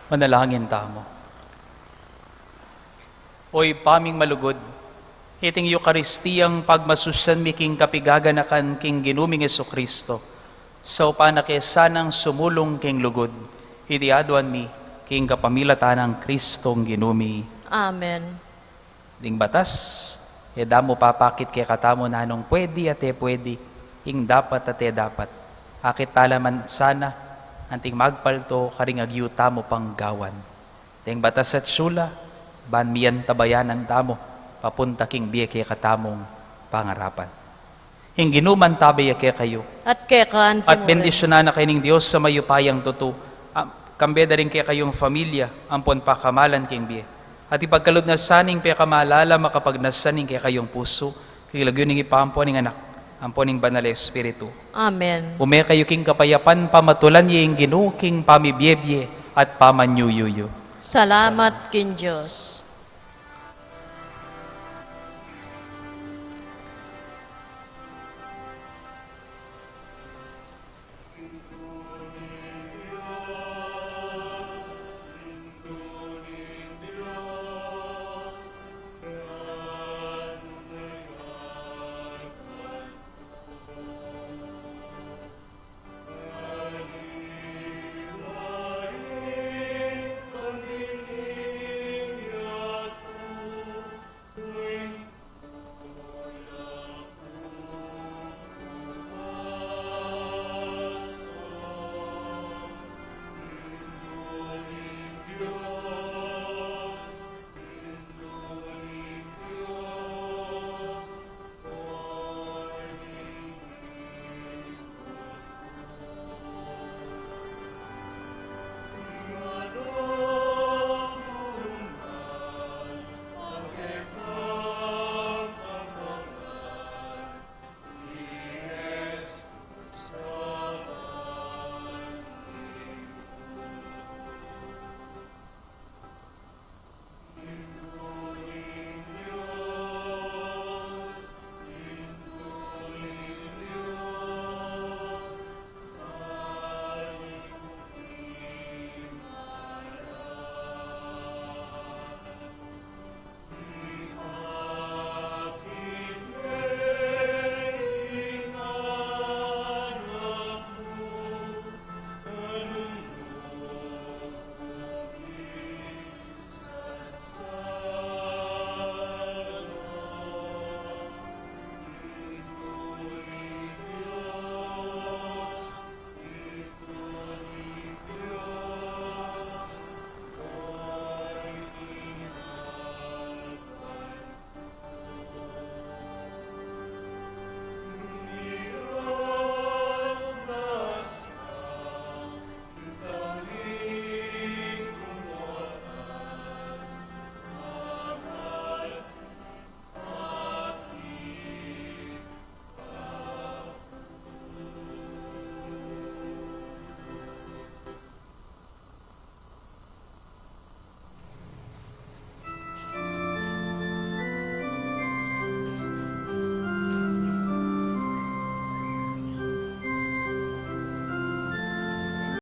Manalangin tamu. O Ibpa ming malugud, iting Eukaristiyang pagmasusian mi king kapigaganakan king Ginu ming Jesucristo, saupan na ke sanang sumulung king lugud. Iti aduan mi king kapamilatan nang Kristong Ginu mi. Amen. Ding batas, e da mu papakit kekatamu nanung pwede at e pwede, ing dapat at e dapat. Akit tala man sana anting magpalto karing agyu tamu pang gawan. Ding batas at sula, ban miyantabayanan tamu papunta king bie kekatamung pangarapan. Ing Ginu mantabe ya kekayu. At keka naman. At bendisyunan na kayu ning Dios a mayupayang tutu, a, kambe da ring kekayung familia, ampon pakamalan king bie. At ipagkalub na sana ing pekamalala makapagnasa ning kekayung pusu, king lagyu ning Ibpa, ampon ning Anak, ampon ning Banal a Espiritu. Amen. Ume kayu king kapayapan, pamatulan ye ing Ginu king pamibiebie at pamanyuyuyu. Salamat king Dios.